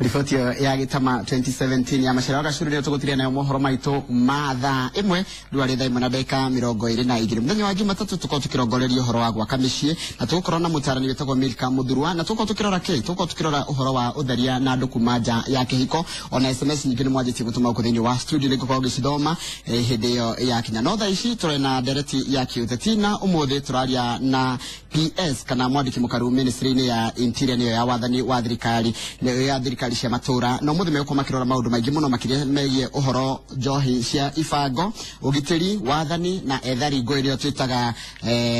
Riboti ĩyo ya gĩtama 2017 ya Macera wa Gacuru nĩyo tũgũtiria nayo mohoro maitũ ma thaa 1 rĩu arĩ thaa 1 na ndagĩka 22. Mũthenya wa Jumatatũ tũkorwo tũkĩrongoreria ũhoro wa gwaka mĩciĩ na tũgũkorwo na mũtaarani wĩtagwo Milka Mũthurwa na tũgũkorwo tũkĩrora kĩ tũgũkorwo tũkĩrora ũhoro wa ũtharia na andũ kuma nja ya kĩhiko. Ona SMS nyingĩ nĩ mwanjĩtie gũtũma gũkũ thĩinĩ wa studio, nĩngũkorwo ngĩcithoma hĩndĩ ĩyo yakinya. No thaa ici tũrĩ na ndereti ya kĩũteti na ũmũthĩ tũraria na PS kana mwandĩki mũkaru ministry-inĩ ya Interior, nĩyo ya wathani wa thirikari, nĩyo ya thirikari cia matũra, na ũmũthĩ megũkorwo makĩrora maũndũ maingĩ mũno makĩria megiĩ ũhoro njohi cia ibango, ũgitĩri, wathani na ethari ngũĩ nĩyo twĩtaga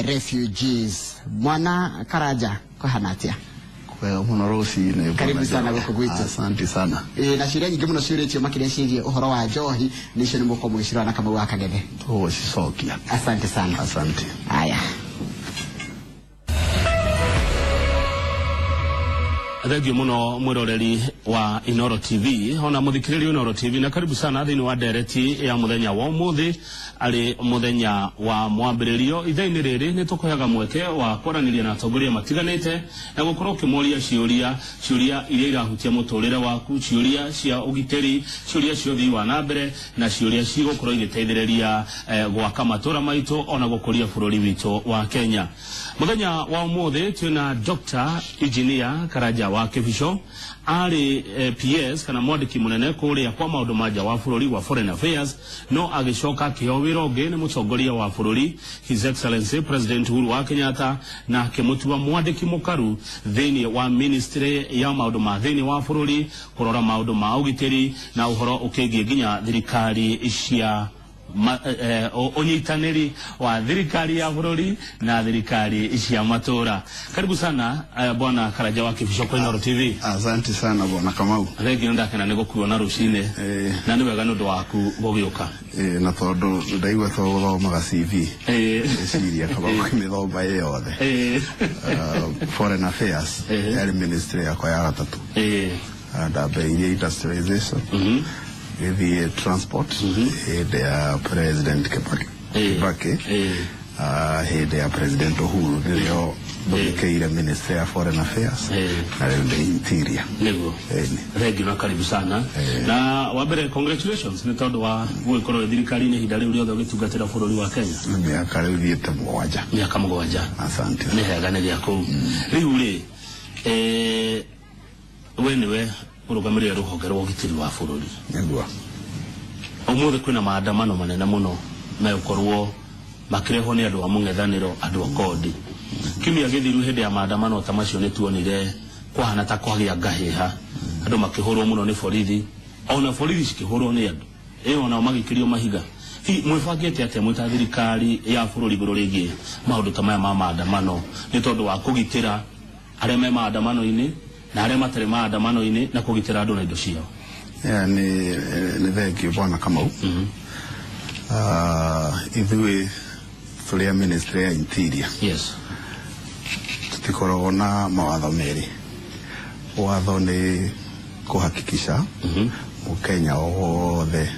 refugees. Mwana Karanja, kwahana atĩa? Kwega mũno rũcinĩ. Karibu sana gũkũ gwitũ. Asante sana. Na ciũria nyingĩ mũno ciũrĩtio makĩria ciĩgiĩ ũhoro wa njohi nĩcio nĩ mũgũkorwo mũgĩcirora na Kamau wa Kagende. Tũgũcicokia. Asante sana. Asante. Haya. Thengio muno mwiroreri wa Inoro TV ona muthikiriria wa Inoro TV, na karibu sana thiini wa ndereti ya muthenya wa umuthi ari muthenya wa mwambiririo. Ithaa-inĩ rĩrĩ nĩ tũkũheaga mweke wa kwaranĩria na atongoria matiganĩte na gũkorwo ũkĩmoria ciũria, ciũria iria irahutia mũtũrĩre waku, ciũria cia ũgitĩri, ciũria cia ũthii wa na mbere na ciũria cigũkorwo igĩteithĩrĩria gwaka matũra maitũ ona gũkũria bũrũri witũ wa Kenya. Muthenya wa umuthi twĩna Dr. Engineer Karanja wa Kibicho, arĩ PS kana mwandĩki mũnene kũrĩa kwa maũndũ ma nja wa bũrũri wa Foreign Affairs, no agĩcoka akĩheo wĩra ũngĩ nĩ mũtongoria wa bũrũri His Excellency President Uhuru wa Kenyatta, na akĩmũtua mwandĩki mũkaru thĩinĩ wa ministry ya maũndũ ma thĩinĩ wa bũrũri, kũrora maũndũ ma ũgitĩri na ũhoro ũkĩgiĩ nginya thirikari cia ũnyitanĩri wa thirikari ya bũrũri na thirikari cia matũra. Karibu sana bwana Karanja wa Kibicho kwa Inoro TV. Asante sana bwana Kamau. Thengio, ndakena nĩ gũkuona rũcinĩ na nĩ wega nĩ ũndũ waku gũgĩũka. Na tondũ ndaigua to gũthomaga CV, eciria kaba mĩthomba ĩ yothe. Foreign Affairs yarĩ ministry yakwa ya gatatũ. Ndambĩrĩirie industrialization, gĩthiĩ transport hĩndĩ ya President Kibaki. Kibaki. Hĩndĩ ya President Uhuru nĩrĩo ndũmĩkĩire ministry ya Foreign Affairs na rĩu ndĩ Interior. Nĩguo. Thengio na karibu sana. Na wa mbere, congratulations nĩ tondũ wa gũgĩkorwo wĩ thirikari-inĩ ihinda rĩu rĩothe ũgĩtungatĩra bũrũri wa Kenya. Nĩ mĩaka rĩu thiĩte 7. Mĩaka 7. Asante. Nĩ hega nĩ gĩa kũu. Rĩu rĩ, we nĩwe ũrũgamĩrĩire rũhonge rwa ũgitĩri wa bũrũri. Nĩguo. Ũmũthĩ kwĩna maandamano manene mũno megũkorwo makĩrehwo nĩ andũ a mũng'ethanĩro, andũ a kodi. Kiumia gĩthiru hĩndĩ ya maandamano ta macio nĩ tuonire kwahana ta kwagĩa ngahĩha, andũ makĩhũrwo mũno nĩ borithi, ona borithi cikĩhũrwo nĩ andũ ĩyo nao magĩkĩrio mahiga. Hihi mwĩbangĩte atĩa mwĩ ta thirikari ya bũrũri igũrũ rĩgiĩ maũndũ ta maya ma maandamano, nĩ tondũ wa kũgitĩra arĩa me maandamano-inĩ na arĩa matarĩ maandamano-inĩ na kũgitĩra andũ na indo ciao? Nĩ thengio bwana Kamau. Ithuĩ tũrĩ a ministry ya Interior. Tũtikoragwo na mawatho merĩ. Watho nĩ kũhakikisha Mũkenya o wothe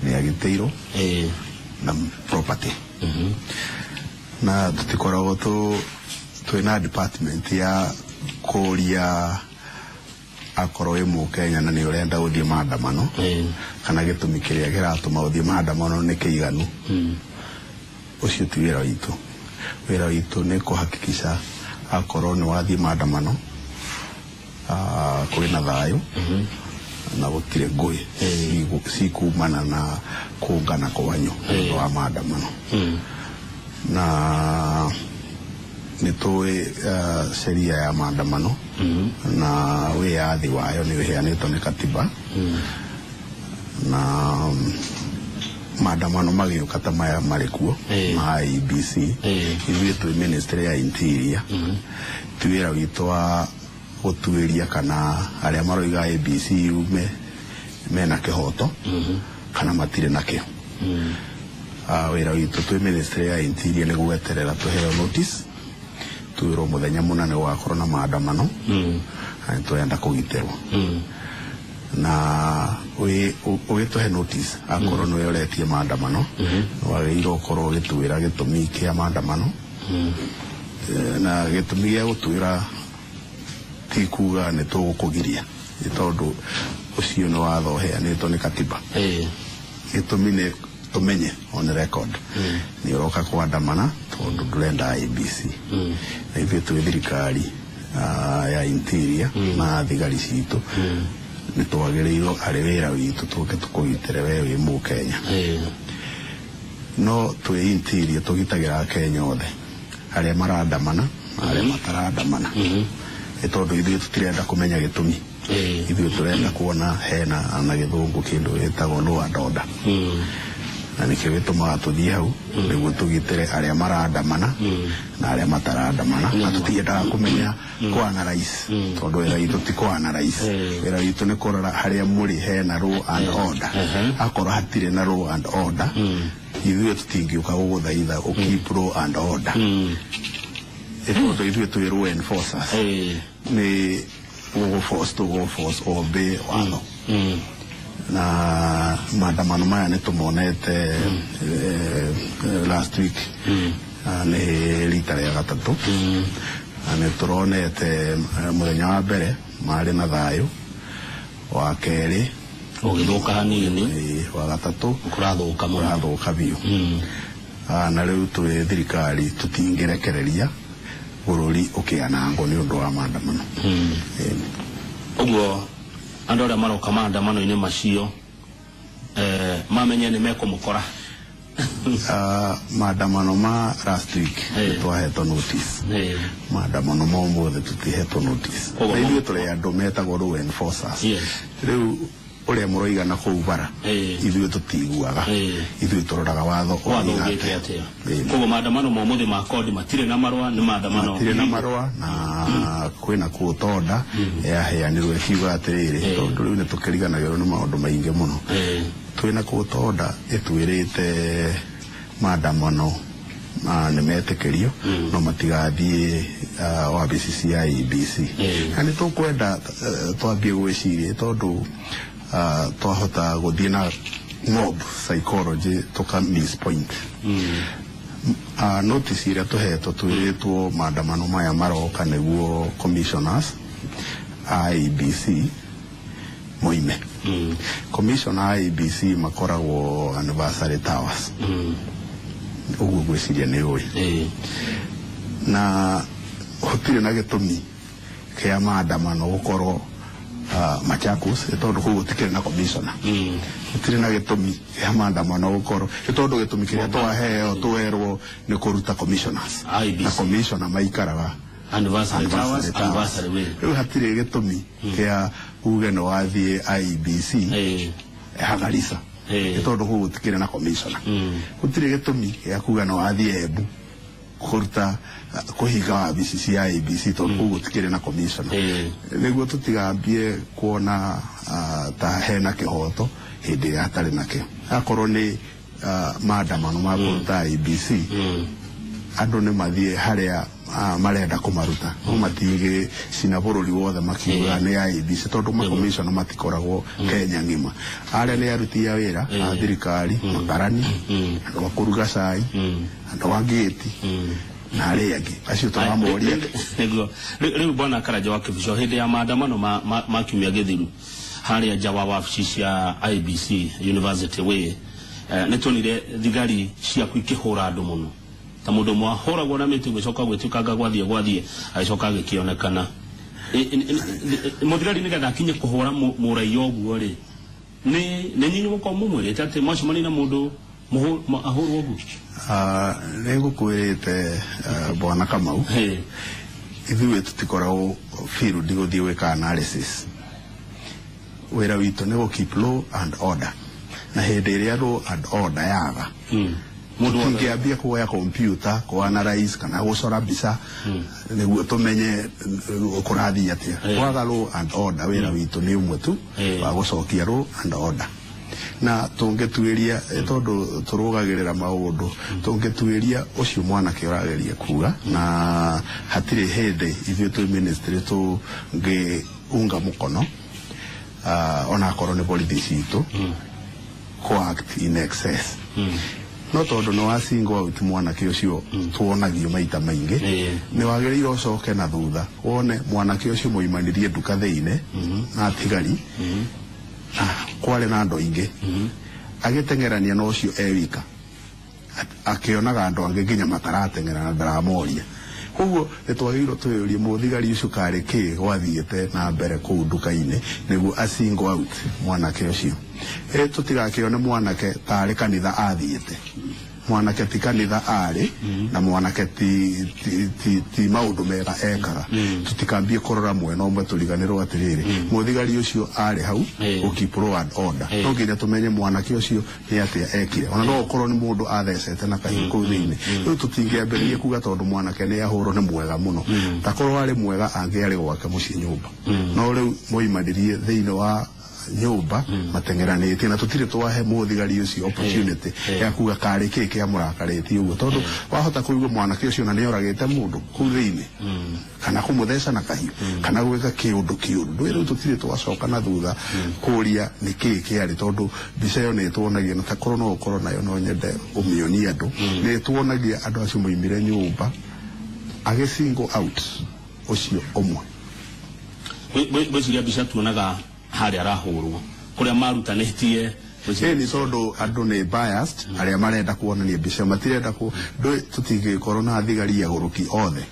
nĩ agitĩirwo na property. Na tũtikoragwo twĩna department ya kũria akorwo wĩ Mũkenya na nĩ ũrenda gũthiĩ maandamano kana gĩtũmi kĩrĩa kĩratũma ũthiĩ maandamano nĩ kĩiganu. Ũcio ti wĩra witũ. Wĩra witũ nĩ kũhakikisha akorwo nĩ wathiĩ maandamano, kwĩna thayũ na gũtirĩ ngũĩ cikumana na kũngana kwanyu thutha wa maandamano. Na nĩ tũĩ sheria ya maandamano na wĩyathi wayo nĩ ũheanĩtwo nĩ katiba. Na maandamano magĩũka ta maya marĩ kuo ma IEBC, ithuĩ twĩ ministry ya Interior, ti wĩra witũ wa gũtuĩria kana arĩa maroiga IEBC yume mena kĩhoto kana matirĩ nakĩo. Wĩra witũ twĩ ministry ya Interior nĩ gweterera tũheo notice, twĩrwo mũthenya mũna nĩ gũgakorwo na maandamano na nĩ tũrenda kũgitĩrwo. Na ũgĩtũhe notice akorwo nĩwe ũretie maandamano, wagĩrĩirwo ũkorwo ũgĩtwĩra gĩtũmi kĩa maandamano. Na gĩtũmi gĩa gũtwĩra ti kuga nĩ tũgũkũgiria. Nĩ tondũ ũcio nĩ watho ũheanĩtwo nĩ katiba. Gĩtũmi nĩ tũmenye on record nĩ ũroka kwandamana tondũ ndũrenda IEBC. Na ithuĩ twĩ thirikari ya interior na thigari citũ nĩ twagĩrĩirwo arĩ wĩra witũ tũke tũkũgitĩre we wĩ Mũkenya. No twĩ interior tũgitagĩra Akenya othe arĩa marandamana na arĩa matarandamana. Nĩ tondũ ithuĩ tũtirenda kũmenya gĩtũmi. Ithuĩ tũrenda kuona hena na gĩthũngũ kĩndũ gĩtagwo law and order. Na nĩkĩo gĩtũmaga tũthiĩ hau nĩguo tũgitĩre arĩa marandamana na arĩa matarandamana. Na tũtiendaga kũmenya kũ-analyse tondũ wĩra witũ ti kũ-analyse. Wĩra witũ nĩ kũrora harĩa mũrĩ hena law and order. Akorwo hatirĩ na law and order, ithuĩ tũtingĩũka gũgũthaitha ũ keep law and order. Nĩ tondũ ithuĩ twĩ law enforcers. Nĩ gũgũ-force tũgũ-force obey watho. Na maandamano maya nĩ tũmonete last week. Nĩ rita rĩa gatatũ. Na nĩ tũronete mũthenya wa mbere marĩ na thayũ, wa kerĩ ũgĩthũka hanini, wa gatatũ kũrathũka mũno. Kũrathũka biũ. Na rĩu twĩ thirikari tũtingĩrekereria bũrũri ũkĩanangwo nĩ ũndũ wa maandamano. Ũguo andũ arĩa maroka maandamano-inĩ macio mamenye nĩ mekũmũkora. Maandamano ma last week nĩ twahetwo notice. Maandamano ma ũmũthĩ tũtihetwo notice. Koguo Na ithuĩ tũrĩ andũ metagwo law enforcers. Rĩu ũrĩa mũroigana kũu bara ithuĩ tũtiguaga. Ithuĩ tũroraga watho watho ũroiga ũgĩte atĩa. Atĩa. Koguo maandamano ma ũmũthĩ ma kodi matirĩ na marũa, nĩ maandamano matirĩ na marũa na kwĩna court order yaheanirwo ĩkiuga atĩrĩrĩ, tondũ rĩu nĩ tũkĩriganagĩrwo nĩ maũndũ maingĩ mũno. Twĩna court order ĩtwĩrĩte maandamano nĩ metĩkĩrio no matigathiĩ wabici cia IEBC. Na nĩ tũkwenda twambie gwĩciria tondũ twahota gũthiĩ na mob psychology tũka miss point. Notice ĩrĩa tũhetwo twĩrĩtwo maandamano maya maroka nĩguo commissioners a IEBC moime. Commissioner a IEBC makoragwo Anniversary Towers. Ũguo ngwĩciria nĩ ũĩ. Na gũtirĩ na gĩtũmi kĩa maandamano gũkorwo Machakos nĩ tondũ kũu gũtikĩrĩ na commissioner. Gũtirĩ na gĩtũmi kĩa maandamano gũkorwo nĩ tondũ gĩtũmi kĩrĩa twaheo twerwo nĩ kũruta commissioners. IEBC. Na commissioner maikaraga Anniversary Towers, Anniversary Towers. Anniversary Way. Rĩu hatirĩ gĩtũmi kĩa uge nĩ wathiĩ IEBC ya Garissa nĩ tondũ kũu gũtikĩrĩ na commissioner. Gũtirĩ gĩtũmi gĩa kuga nĩ wathiĩ Embu kũruta kũhinga wabici cia IEBC tondũ kũu gũtikĩrĩ na commissioner. Nĩguo tũtigambie kuona ta hena kĩhoto hĩndĩ ĩrĩa hatarĩ nakĩo. Akorwo nĩ maandamano ma kũruta IEBC, andũ nĩ mathiĩ harĩa marenda kũmaruta no matigĩcina bũrũri wothe makiuga nĩ IEBC tondũ makomishona matikoragwo Kenya ng'ima. Arĩa nĩ aruti a wĩra a thirikari, makarani, andũ a kũruga cai, andũ a ngĩti na arĩa angĩ acio tũramoria. Nĩguo rĩu bwana Karanja wa Kĩbico, hĩndĩ ya maandamano ma kiumia gĩthiru harĩa nja wa wabici cia IEBC University Way, nĩ tuonire thigari ciaku ikĩhũra andũ mũno, ta mũndũ ũmwe ahũragwo na mĩtĩ gũcoka gwĩtuĩkanga gwathiĩ agĩcoka agĩkĩonekana. Mũthigari nĩgetha akinye kũhũra mũraiya ũguo rĩ, nĩ nyinyi gũkorwo mũmwĩrĩte atĩ mwacemania na mũndũ ahũrwo ũguo? Nĩ ngũkwĩrĩte bwana Kamau, ithuĩ tũtikoragwo field gũthiĩ gwĩka analysis. Wĩra witũ nĩ gũ keep law and order, na hĩndĩ ĩrĩa law and order yaga, Mũndũ wothe tũtingĩambia kuoya computer kũ analyze kana gũcora mbica nĩguo tũmenye kũrathiĩ atĩa. Kwaga law and order, wĩra witũ nĩ ũmwe tu wa gũcokia law and order. Na tũngĩtuĩria tondũ tũrũgagĩrĩra maũndũ, tũngĩtuĩria ũcio mwanake ũrageria kuga, na hatirĩ hĩndĩ ithuĩ twĩ ministry tũngĩunga mũkono onakorwo nĩ borithi citũ kũ act in excess. No tondũ nĩ wa single out mwanake ũcio tuonagio maita maingĩ, nĩ wagĩrĩirwo ũcoke na thutha wone mwanake ũcio mũimanirie nduka thĩinĩ na thigari, na kwarĩ na andũ aingĩ, agĩteng'erania na ũcio e wika, akĩonaga andũ angĩ nginya matarateng'era na ndaramoria. Koguo nĩ twagĩrĩirwo twĩyũrie mũthigari ũcio karĩ kĩ gwathiĩte na mbere kũu nduka-inĩ nĩguo a single out mwanake ũcio. Tũtigakĩone mwanake tarĩ kanitha athiĩte. Mwanake ti kanitha arĩ, na mwanake ti maũndũ mega ekaga. Tũtikambie kũrora mwena ũmwe tũriganĩrwo atĩrĩrĩ, mũthigari ũcio arĩ hau gũ keep law and order. No nginya tũmenye mwanake ũcio nĩ atĩa ekire, ona no ũkorwo nĩ mũndũ athecete na kahiũ kũu thĩinĩ. Rĩu tũtingĩambĩrĩria kuga tondũ mwanake nĩ ahũrwo nĩ mwega mũno, takorwo arĩ mwega angĩarĩ gwake mũciĩ nyũmba. No rĩu moimanirie thĩinĩ wa nyũmba mateng'eranĩtie, na tũtirĩ twahe mũthigari ũcio opportunity ya kuga karĩ kĩ kĩamũrakarĩtie ũguo, tondũ wahota kũigua mwanake ũcio na nĩoragĩte mũndũ kũu thĩinĩ, kana kũmũtheca na kahiũ, kana gwĩka kĩũndũ kĩũru. Rĩu tũtirĩ twacoka na thutha kũria nĩ kĩĩ kĩarĩ, tondũ mbica ĩyo nĩ ĩtuonagia, na takorwo no ũkorwo nayo no nyende ũmĩonie andũ, nĩ ĩtuonagia andũ acio moimire nyũmba agĩ single out ũcio ũmwe. Ngwĩciria mbica tuonaga harĩa arahũrwo kũrĩa marutanĩtie. Ĩ nĩ tondũ andũ nĩ biased, arĩa marenda kuonania mbica matirenda ku tũtingĩkorwo na thigari agũrũki othe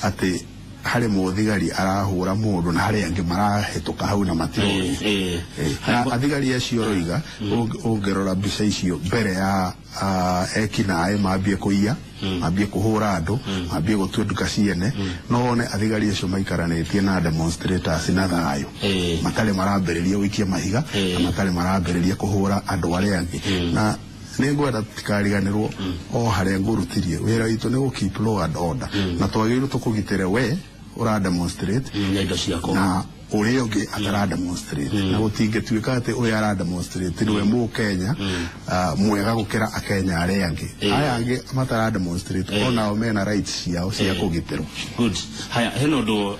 atĩ harĩ mũthigari arahũra mũndũ na harĩ angĩ marahĩtũka hau na matiroria. Na athigari acio roiga ũngĩrora mbica icio mbere ya ekinaĩ mambie kũiya, mambie kũhũra andũ, mambie gũtua nduka ciene, no wone athigari acio maikaranĩtie na demonstrators na thayũ, matarĩ marambĩrĩria gũikia mahiga, na matarĩ marambĩrĩria kũhũra andũ arĩa angĩ. Na nĩ ngwenda tũtikariganĩrwo o harĩa ngũrutirie wĩra witũ nĩ gũ keep law and order, na twagĩrĩirwo tũkũgitĩre we ũra demonstrate na indo ciakwa na ũrĩa ũngĩ atara demonstrate, na gũtingĩtuĩka atĩ ũrĩa ara demonstrate nĩwe mũkenya mwega gũkĩra akenya arĩa angĩ. Aya angĩ matara demonstrate onao mena rights ciao cia kũgitĩrwo. Good. Haya, hena ũndũ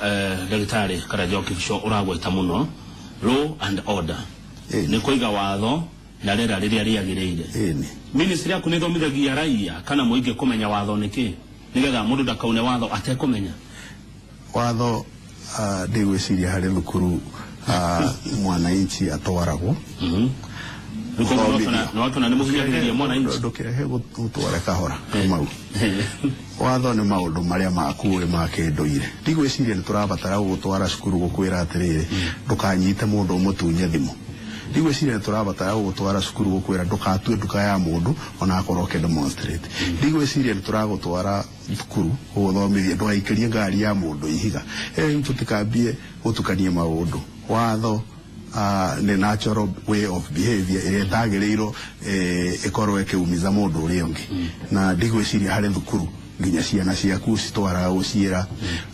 ndagĩtarĩ Karanja Kibicho ũragweta mũno, law and order, nĩ kũiga watho na rĩera rĩrĩa rĩagĩrĩire. Ministry yaku nĩ ĩthomithagia raia kana mũingĩ kũmenya watho nĩ kĩ, nĩgetha mũndũ ndakaune watho atekũmenya? Watho ndigwĩciria harĩ thukuru mwananchi atwaragwo. Nĩwakĩona nĩ mũhinyagĩrĩria mwananchi. Ndũkĩrehe gũtware kahora Kamau. Watho nĩ maũndũ marĩa makuĩ ma kĩndũire. Ndigwĩciria nĩ tũrabatara gũgũtwara cukuru gũkwĩra atĩrĩrĩ, ndũkanyite mũndũ ũmũtunye thimũ. Ndigwĩciria nĩ tũrabatara gũgũtwara cukuru gũkwĩra ndũgatue nduka ya mũndũ ona akorwo ũkĩ demonstrate. Ndigwĩciria nĩ tũragũtwara thukuru gũgũthomithia ndũgaikĩrie ngari ya mũndũ ihiga. Rĩu tũtikambie gũtukania maũndũ. Watho nĩ natural way of behavior ĩrĩa ĩtagĩrĩirwo ĩkorwo ĩkĩumiza mũndũ ũrĩa ũngĩ. Na ndigwĩciria harĩ thukuru nginya ciana ciaku citwaraga gũciĩra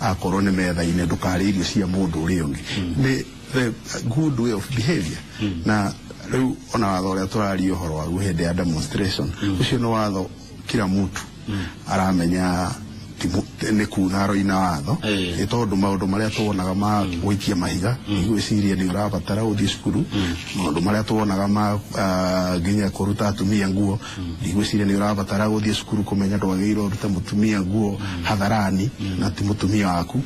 akorwo nĩ metha-inĩ ndũkarĩe irio cia mũndũ ũrĩa ũngĩ. Nĩ the good way of behavior. Na rĩu ona watho ũrĩa tũraria ũhoro waguo hĩndĩ ya demonstration, ũcio nĩ watho kila mtu aramenya nĩ kuna aroina watho, nĩ tondũ maũndũ marĩa tuonaga ma gũikia mahiga, ndigwĩciria nĩ ũrabatara gũthiĩ cukuru. Maũndũ marĩa tuonaga ma nginya kũruta atumia nguo, ndigwĩciria nĩ ũrabatara gũthiĩ cukuru kũmenya ndwagĩrĩirwo ũrute mũtumia nguo hadharani na ti mũtumia waku.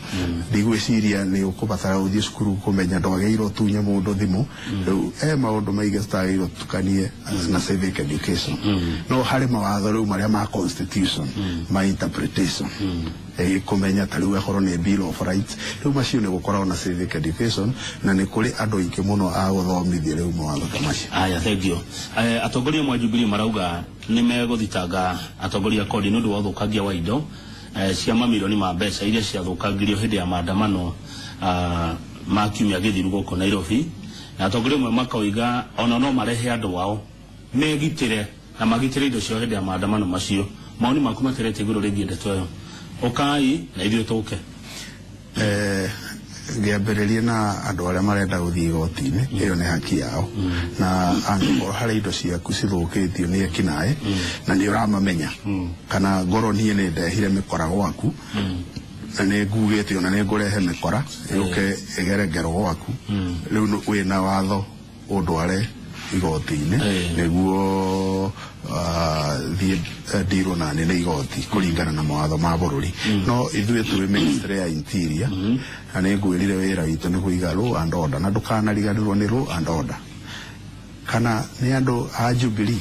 Ndigwĩciria nĩ ũkũbatara gũthiĩ cukuru kũmenya ndwagĩrĩirwo ũtunye mũndũ thimũ. Rĩu maũndũ maingĩ tũtagĩrĩirwo tũtukanie na civic education. No harĩ mawatho rĩu marĩa ma constitution, ma interpretation, kũmenya ta rĩu akorwo nĩ Bill of Rights, rĩu macio nĩ gũkoragwo na civic education, na nĩ kũrĩ andũ aingĩ mũno a gũthomithia rĩu mawatho ta macio. Aya, thank you. Atongoria mwa Jubilee marauga nĩ megũthitanga atongoria kodi nĩ ũndũ wa ũthũkangia wa indo cia mamirioni ma mbeca iria ciathũkangirio hĩndĩ ya maandamano ma kiumia gĩthiru gũkũ Nairobi, na atongoria amwe makoiga ona no marehe andũ ao megitĩre na magitĩre indo ciao hĩndĩ ya maandamano macio. Maoni maku materete igũrũ rĩgiĩ ndeto ĩyo? Ũkai na ithuĩ tũke. Ngĩambĩrĩria na andũ arĩa marenda gũthiĩ igoti-inĩ, ĩyo nĩ haki yao, na angĩkorwo harĩ indo ciaku cithũkĩtio nĩ ekinaĩ na nĩ ũramamenya, kana ngorwo niĩ nĩ ndehire mĩkora gwaku na nĩ ngugĩte ona nĩ ngũrehe mĩkora yũke ĩgere ngero gwaku, rĩu wĩna watho ũndware igoti-inĩ nĩguo thiĩ ndirwo nani nĩ igoti kũringana na mawatho ma bũrũri. No ithuĩ twĩ ministry ya interior na nĩ ngwĩrire wĩra witũ nĩ kũiga law and order, na ndũkanariganĩrwo nĩ law and order. Kana nĩ andũ a Jubilee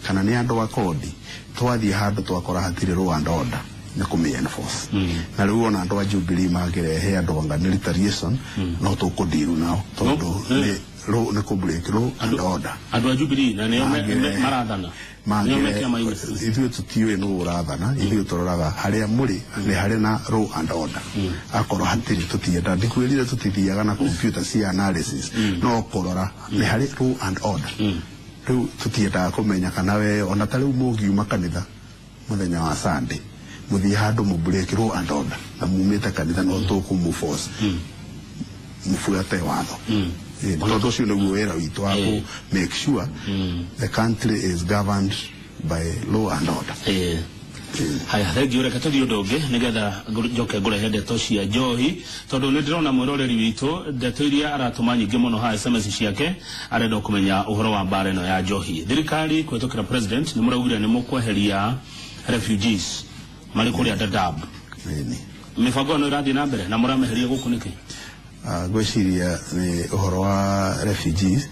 kana nĩ andũ a kodi, twathiĩ handũ twakora hatirĩ law and order nĩ kũmĩ enforce. Na rĩu ona andũ a Jubilee mangĩrehe andũ anga nĩ retaliation, no tũkũndiru nao tondũ nĩ law, nĩ kũ break law and order. Andũ a Jubilee na nĩo marathana, nĩo me kĩama-inĩ. Ithuĩ tũtiũĩ nũ ũrathana, ithuĩ tũroraga harĩa mũrĩ nĩ harĩ na law and order. Akorwo hatirĩ tũtienda, ndikwĩrire tũtithiaga na computer cia analysis, no kũrora nĩ harĩ law and order. Rĩu tũtiendaga kũmenya kana we ona ta rĩu mũngiuma kanitha mũthenya wa Sunday mũthiĩ handũ mũ break law and order na mumĩte kanitha, no tũkũmũ force mũbuate watho. Tondũ ũcio nĩguo wĩra witũ wa kũ make sure the country is governed by law and order. Haya, thengiũ. Reke tũthiĩ ũndũ ũngĩ nĩgetha njoke ngũrehe ndeto cia njohi, tondũ nĩ ndĩrona mwĩroreri witũ ndeto iria aratũma nyingĩ mũno haha SMS ciake, arenda kũmenya ũhoro wa mbara ĩno ya njohi. Thirikari kũhetũkĩra president nĩ mũraugire nĩ mũkweheria refugees marĩ kũrĩa Dadaab. Mĩbango ĩno ĩrathiĩ na mbere na mũrameheria gũkũ nĩkĩ? Ngwĩciria nĩ ũhoro wa refugees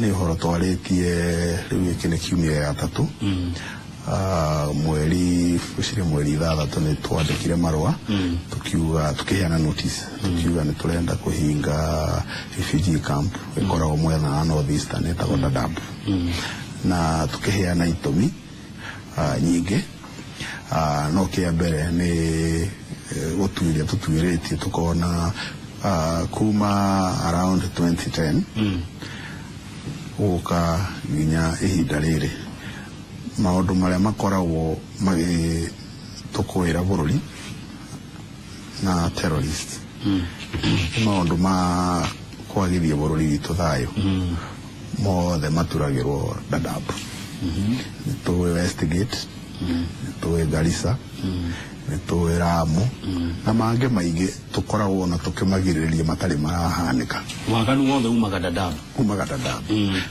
nĩ ũhoro twarĩtie rĩu gĩkĩ nĩ kiumia gĩa gatatũ. Mweri, ngwĩciria mweri 6 nĩ twandĩkire marũa tukiuga, tukiheana notice tukiuga nĩ tũrenda kũhinga refugee camp ĩkoragwo mwena wa North Eastern ĩtagwo Dadaab, na tukĩheana itũmi nyingĩ. No kĩa mbere nĩ gũtuĩria tũtuĩrĩtie tũkona kuma around 2010 gũka nginya ihinda rĩrĩ, maũndũ marĩa makoragwo magĩtũkũĩra bũrũri na terrorist nĩ maũndũ ma kwagithia bũrũri witũ thayũ, mothe maturagĩrwo Dadaab. Nĩ tũĩ Westgate, nĩ tũĩ Garissa, nĩ tũĩ Lamu na mangĩ maingĩ tũkoragwo na tũkĩmagirĩrĩria matarĩ marahanĩka. Waganu wothe umaga Dadaab. Umaga Dadaab,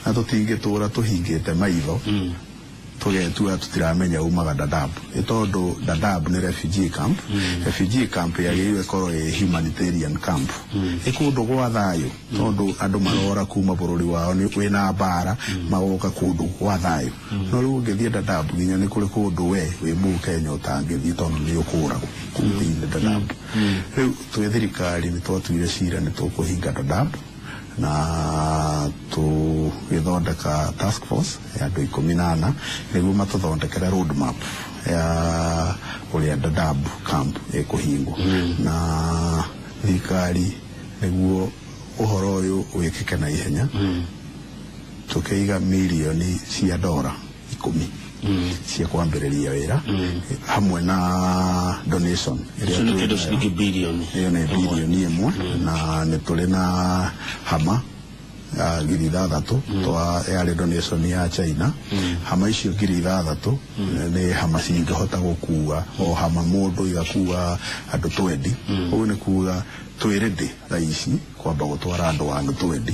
na tũtingĩtũra tũhingĩte maitho tũgetua tũtiramenya umaga Dadaab, nĩ tondũ Dadaab nĩ refugee camp. Refugee camp yagĩrĩirwo ĩkorwo ĩ humanitarian camp, ĩ kũndũ gwa thayũ, tondũ andũ marora kuma bũrũri wao nĩ wĩna mbara, magoka kũndũ gwa thayũ. No rĩu ũngĩthiĩ Dadaab, nginya nĩ kũrĩ kũndũ we wĩ Mũkenya ũtangĩthiĩ tondũ nĩ ũkũragwo kũu thĩinĩ Dadaab. Rĩu twĩ thirikari nĩ twatuire cira nĩ tũkũhinga Dadaab na tũgĩthondeka task force ya andũ 14 nĩguo matũthondekere road map ya ũrĩa Dadaab camp ĩkũhingwo. Na thirikari nĩguo ũhoro ũyũ wĩkĩke na ihenya, tũkĩiga mirioni cia dora 10 cia kwambĩrĩria wĩra hamwe na donation ĩrĩa Icio nĩ kĩndũ twĩ nayo. Ciringi birioni Ĩyo nĩ birioni 1, na nĩ tũrĩ na hama 6,000 twa yarĩ donation ya China. Hama icio 6,000 nĩ hama cingĩhota gũkua o hama mũndũ igakua andũ 20. Ũguo nĩ kuga twĩ ready thaa ici kwamba gũtwara andũ andũ 20,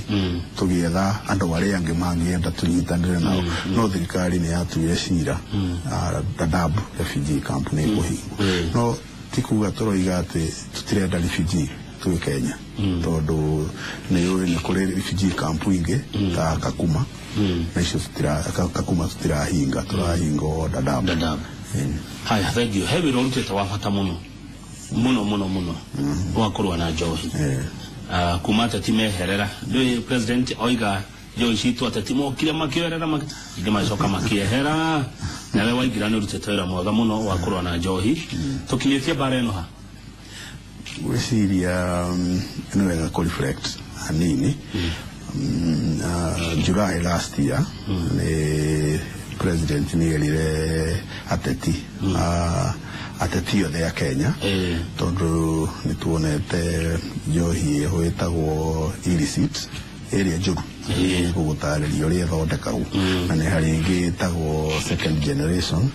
tũgĩetha andũ arĩa angĩ mangĩenda tũnyitanĩre nao. No thirikari nĩ yatuire cira Dadaab refugee camp nĩ ĩkũhingwo. No ti kuga tũroiga atĩ tũtirenda refugee twĩ Kenya, tondũ nĩ ũĩ nĩ kũrĩ refugee camp ingĩ ta Kakuma, na icio Kakuma tũtirahinga, tũrahinga o Dadaab. Dadaab. Haya, thank you. He wĩra ũrutĩte wa bata mũno mũno mũno mũno wa kũrũa na njohi. Kuma ateti meherera, ndũĩ president oiga njohi citũ, ateti mokire makĩoerera, ingĩ magĩcoka makĩehera, nawe waingĩra nĩ ũrutĩte wĩra mwega mũno wa kũrũa na njohi. Tũkinyĩtie mbara ĩno ha? Gwĩciria nĩ wega kũ reflect hanini. July last year nĩ president nĩ erire ateti ateti othe a Kenya, tondũ nĩ tuonete njohi ĩho ĩtagwo illicit ĩrĩa njũru, gũgũtarĩria ũrĩa ĩthondekagwo, na nĩ harĩ ĩngĩ ĩtagwo second generation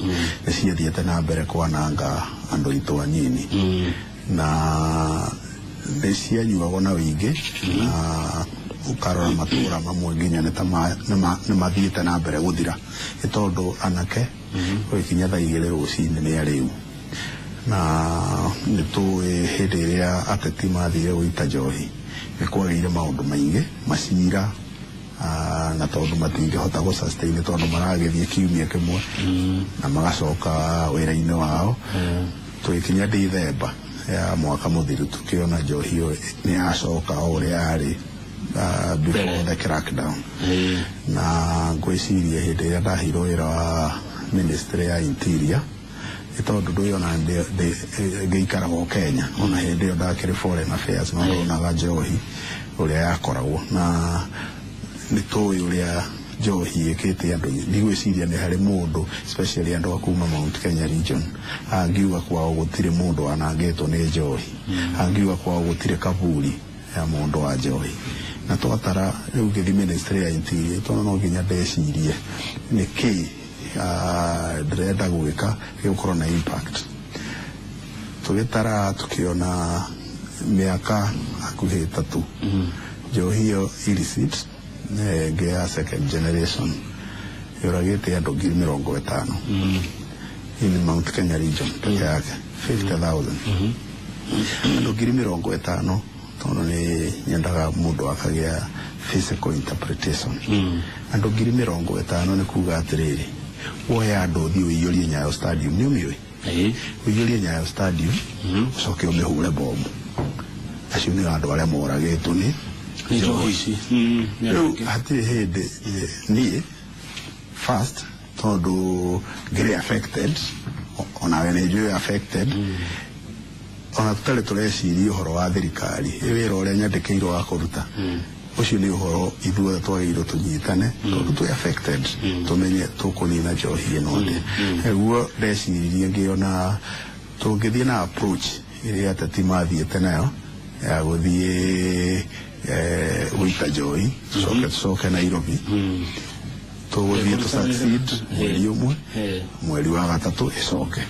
nĩ ciathiĩte na mbere kwananga andũ aitũ anini, na nĩ cianyuagwo na wĩingĩ na Ũkarora matũra mamwe nginya nĩ ta nĩ mathiĩte na mbere gũthira, nĩ tondũ anake gũgĩkinya thaa 2 rũcinĩ nĩ arĩu. Na nĩ tũĩ hĩndĩ ĩrĩa ateti mathire gũita njohi nĩ kwagĩire maũndũ maingĩ macira, na tondũ matingĩhota gũ sustain tondũ maragĩthiĩ kiumia kĩmwe na magacoka wĩra-inĩ wao. Tũgĩkinya Dithemba ya mwaka mũthiru tũkĩona njohi ĩyo nĩ yacoka o ũrĩa yarĩ before the crackdown. Na ngwĩciria hĩndĩ ĩrĩa ndaheirwo wĩra wa ministry ya interior, nĩ tondũ ndũyona ngĩikaraga o Kenya, ona hĩndĩ ĩyo ndakĩrĩ foreign affairs no ndonaga njohi ũrĩa yakoragwo, na nĩ tũĩ ũrĩa njohi ĩkĩte andũ. Ndigwĩciria nĩ harĩ mũndũ, especially andũ a kuma Mount Kenya region, angiuga kwao gũtirĩ mũndũ wanangĩtwo nĩ njohi, angiuga kwao gũtirĩ kaburi ya mũndũ wa njohi. Na twatara rĩu ngĩthiĩ ministry ya interior, tondũ no nginya ndecirie nĩ kĩ ndĩrenda gwĩka gĩgũkorwo na impact. Tũgĩtara tũkĩona mĩaka hakuhĩ 3 njohi ĩyo illicit ĩngĩ ya second generation yũragĩte andũ 50,000 in Mount Kenya region peke yake, 50,000 andũ 50,000. Tondũ nĩ nyendaga mũndũ akagĩa physical interpretation, andũ 50,000 nĩ kuga atĩrĩrĩ, woe andũ ũthiĩ ũiyũrie Nyayo Stadium, nĩ ũmĩũĩ? Ũiyũrie Nyayo Stadium ũcoke ũmĩhũre bomu, acio nĩ andũ arĩa moragĩtwo nĩ njohi ici. Rĩu hatirĩ hĩndĩ niĩ first, tondũ ngĩrĩ affected, onawe nĩ njũĩ affected, ona tũtarĩ tũreciria ũhoro wa thirikari, ĩ wĩra ũrĩa nyandĩkĩirwo wa kũruta, ũcio nĩ ũhoro ithuothe twagĩrĩirwo tũnyitane, tondũ twĩ affected, tũmenye tũkũnina njohi ĩno atĩa. Nĩguo ndeciririe ngĩona tũngĩthiĩ na approach ĩrĩa ateti mathiĩte nayo ya gũthiĩ gũita njohi tũcoke Nairobi, tũgũthiĩ tũ succeed mweri ũmwe, mweri wa gatatũ ĩcoke.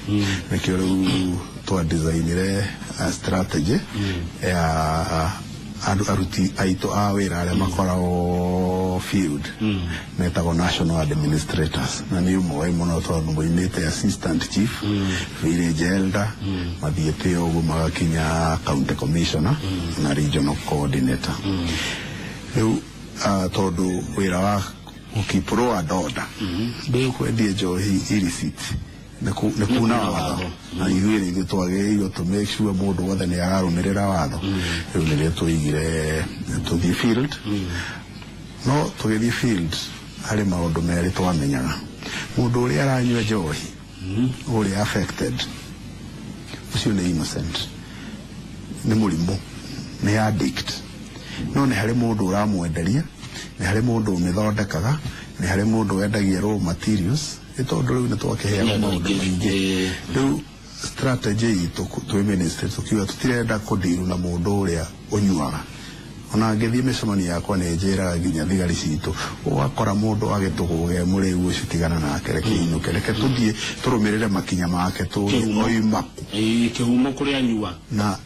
Nĩkĩo rĩu twa designire a strategy ya andũ aruti aitũ a wĩra arĩa makoragwo field, metagwo national administrators, na nĩ ũmoĩ mũno tondũ moimĩte assistant chief, village elder, mathiĩte ũguo magakinya county commissioner na regional coordinator. Rĩu tondũ wĩra wa gũkeep law and order, ndũĩ kwendia njohi illicit nĩ kuna watho, na ithuĩ nĩ ithuĩ twagĩrĩirwo to make sure mũndũ wothe nĩ ararũmĩrĩra watho. Rĩu nĩrĩo tũigire tũthiĩ field. No tũgĩthiĩ field harĩ maũndũ merĩ twamenyaga: mũndũ ũrĩa aranyua njohi ũrĩa affected ũcio nĩ innocent, nĩ mũrimũ, nĩ addict, no nĩ harĩ mũndũ ũramwenderia, nĩ harĩ mũndũ ũmĩthondekaga, nĩ harĩ mũndũ wendagia raw materials, nĩ tondũ rĩu nĩ twakĩheagwo maũndũ maingĩ. Rĩu strategy itũ twĩ ministry tũkiuga tũtirenda kũndiru na mũndũ ũrĩa ũnyuaga. Ona ngĩthiĩ mĩcemanio yakwa nĩ njĩraga nginya thigari citũ, ũgakora mũndũ agĩtũgũge mũrĩu ũcio, tigana nake, reke inũke, reke tũthiĩ tũrũmĩrĩre makinya make tũĩ oima kũ. Kĩhumo kũrĩa anyua. Na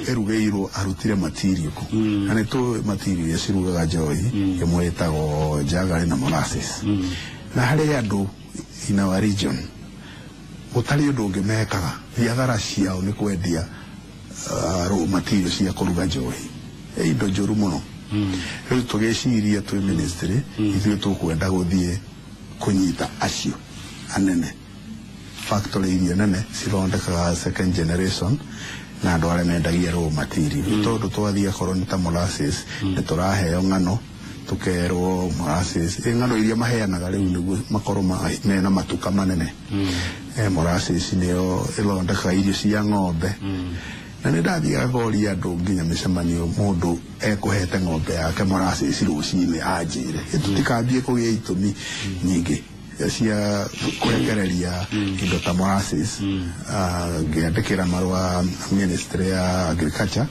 ĩrugĩirwo arutire material kũ, na nĩ tũĩ material iria cirugaga njohi, ĩmwe ĩtagwo jaggery na molasses. Na harĩ andũ in our region gũtarĩ ũndũ ũngĩ mekaga, biathara ciao nĩ kwendia raw material cia kũruga njohi, ĩ indo njũru mũno. Rĩu tũgĩciria twĩ ministry ithuĩ tũkwenda gũthiĩ kũnyita acio anene, factory iria nene cithondekaga second generation na andũ arĩa mendagia raw material. Tondũ twathiĩ akorwo nĩ ta molasses, nĩ tũraheo ng'ano, tũkerwo molasses, ĩ ng'ano iria maheanaga rĩu nĩguo makorwo mena matuka manene, molasses nĩyo ĩthondekaga irio cia ng'ombe. Na nĩ ndathiaga ngoria andũ nginya mĩcemanio, mũndũ ekũhete ng'ombe yake molasses rũcinĩ anjĩre, tũtikambie kũgĩa itũmi nyingĩ cia kũrekereria indo ta molasses. Ngĩandĩkĩra marũa ministry ya agriculture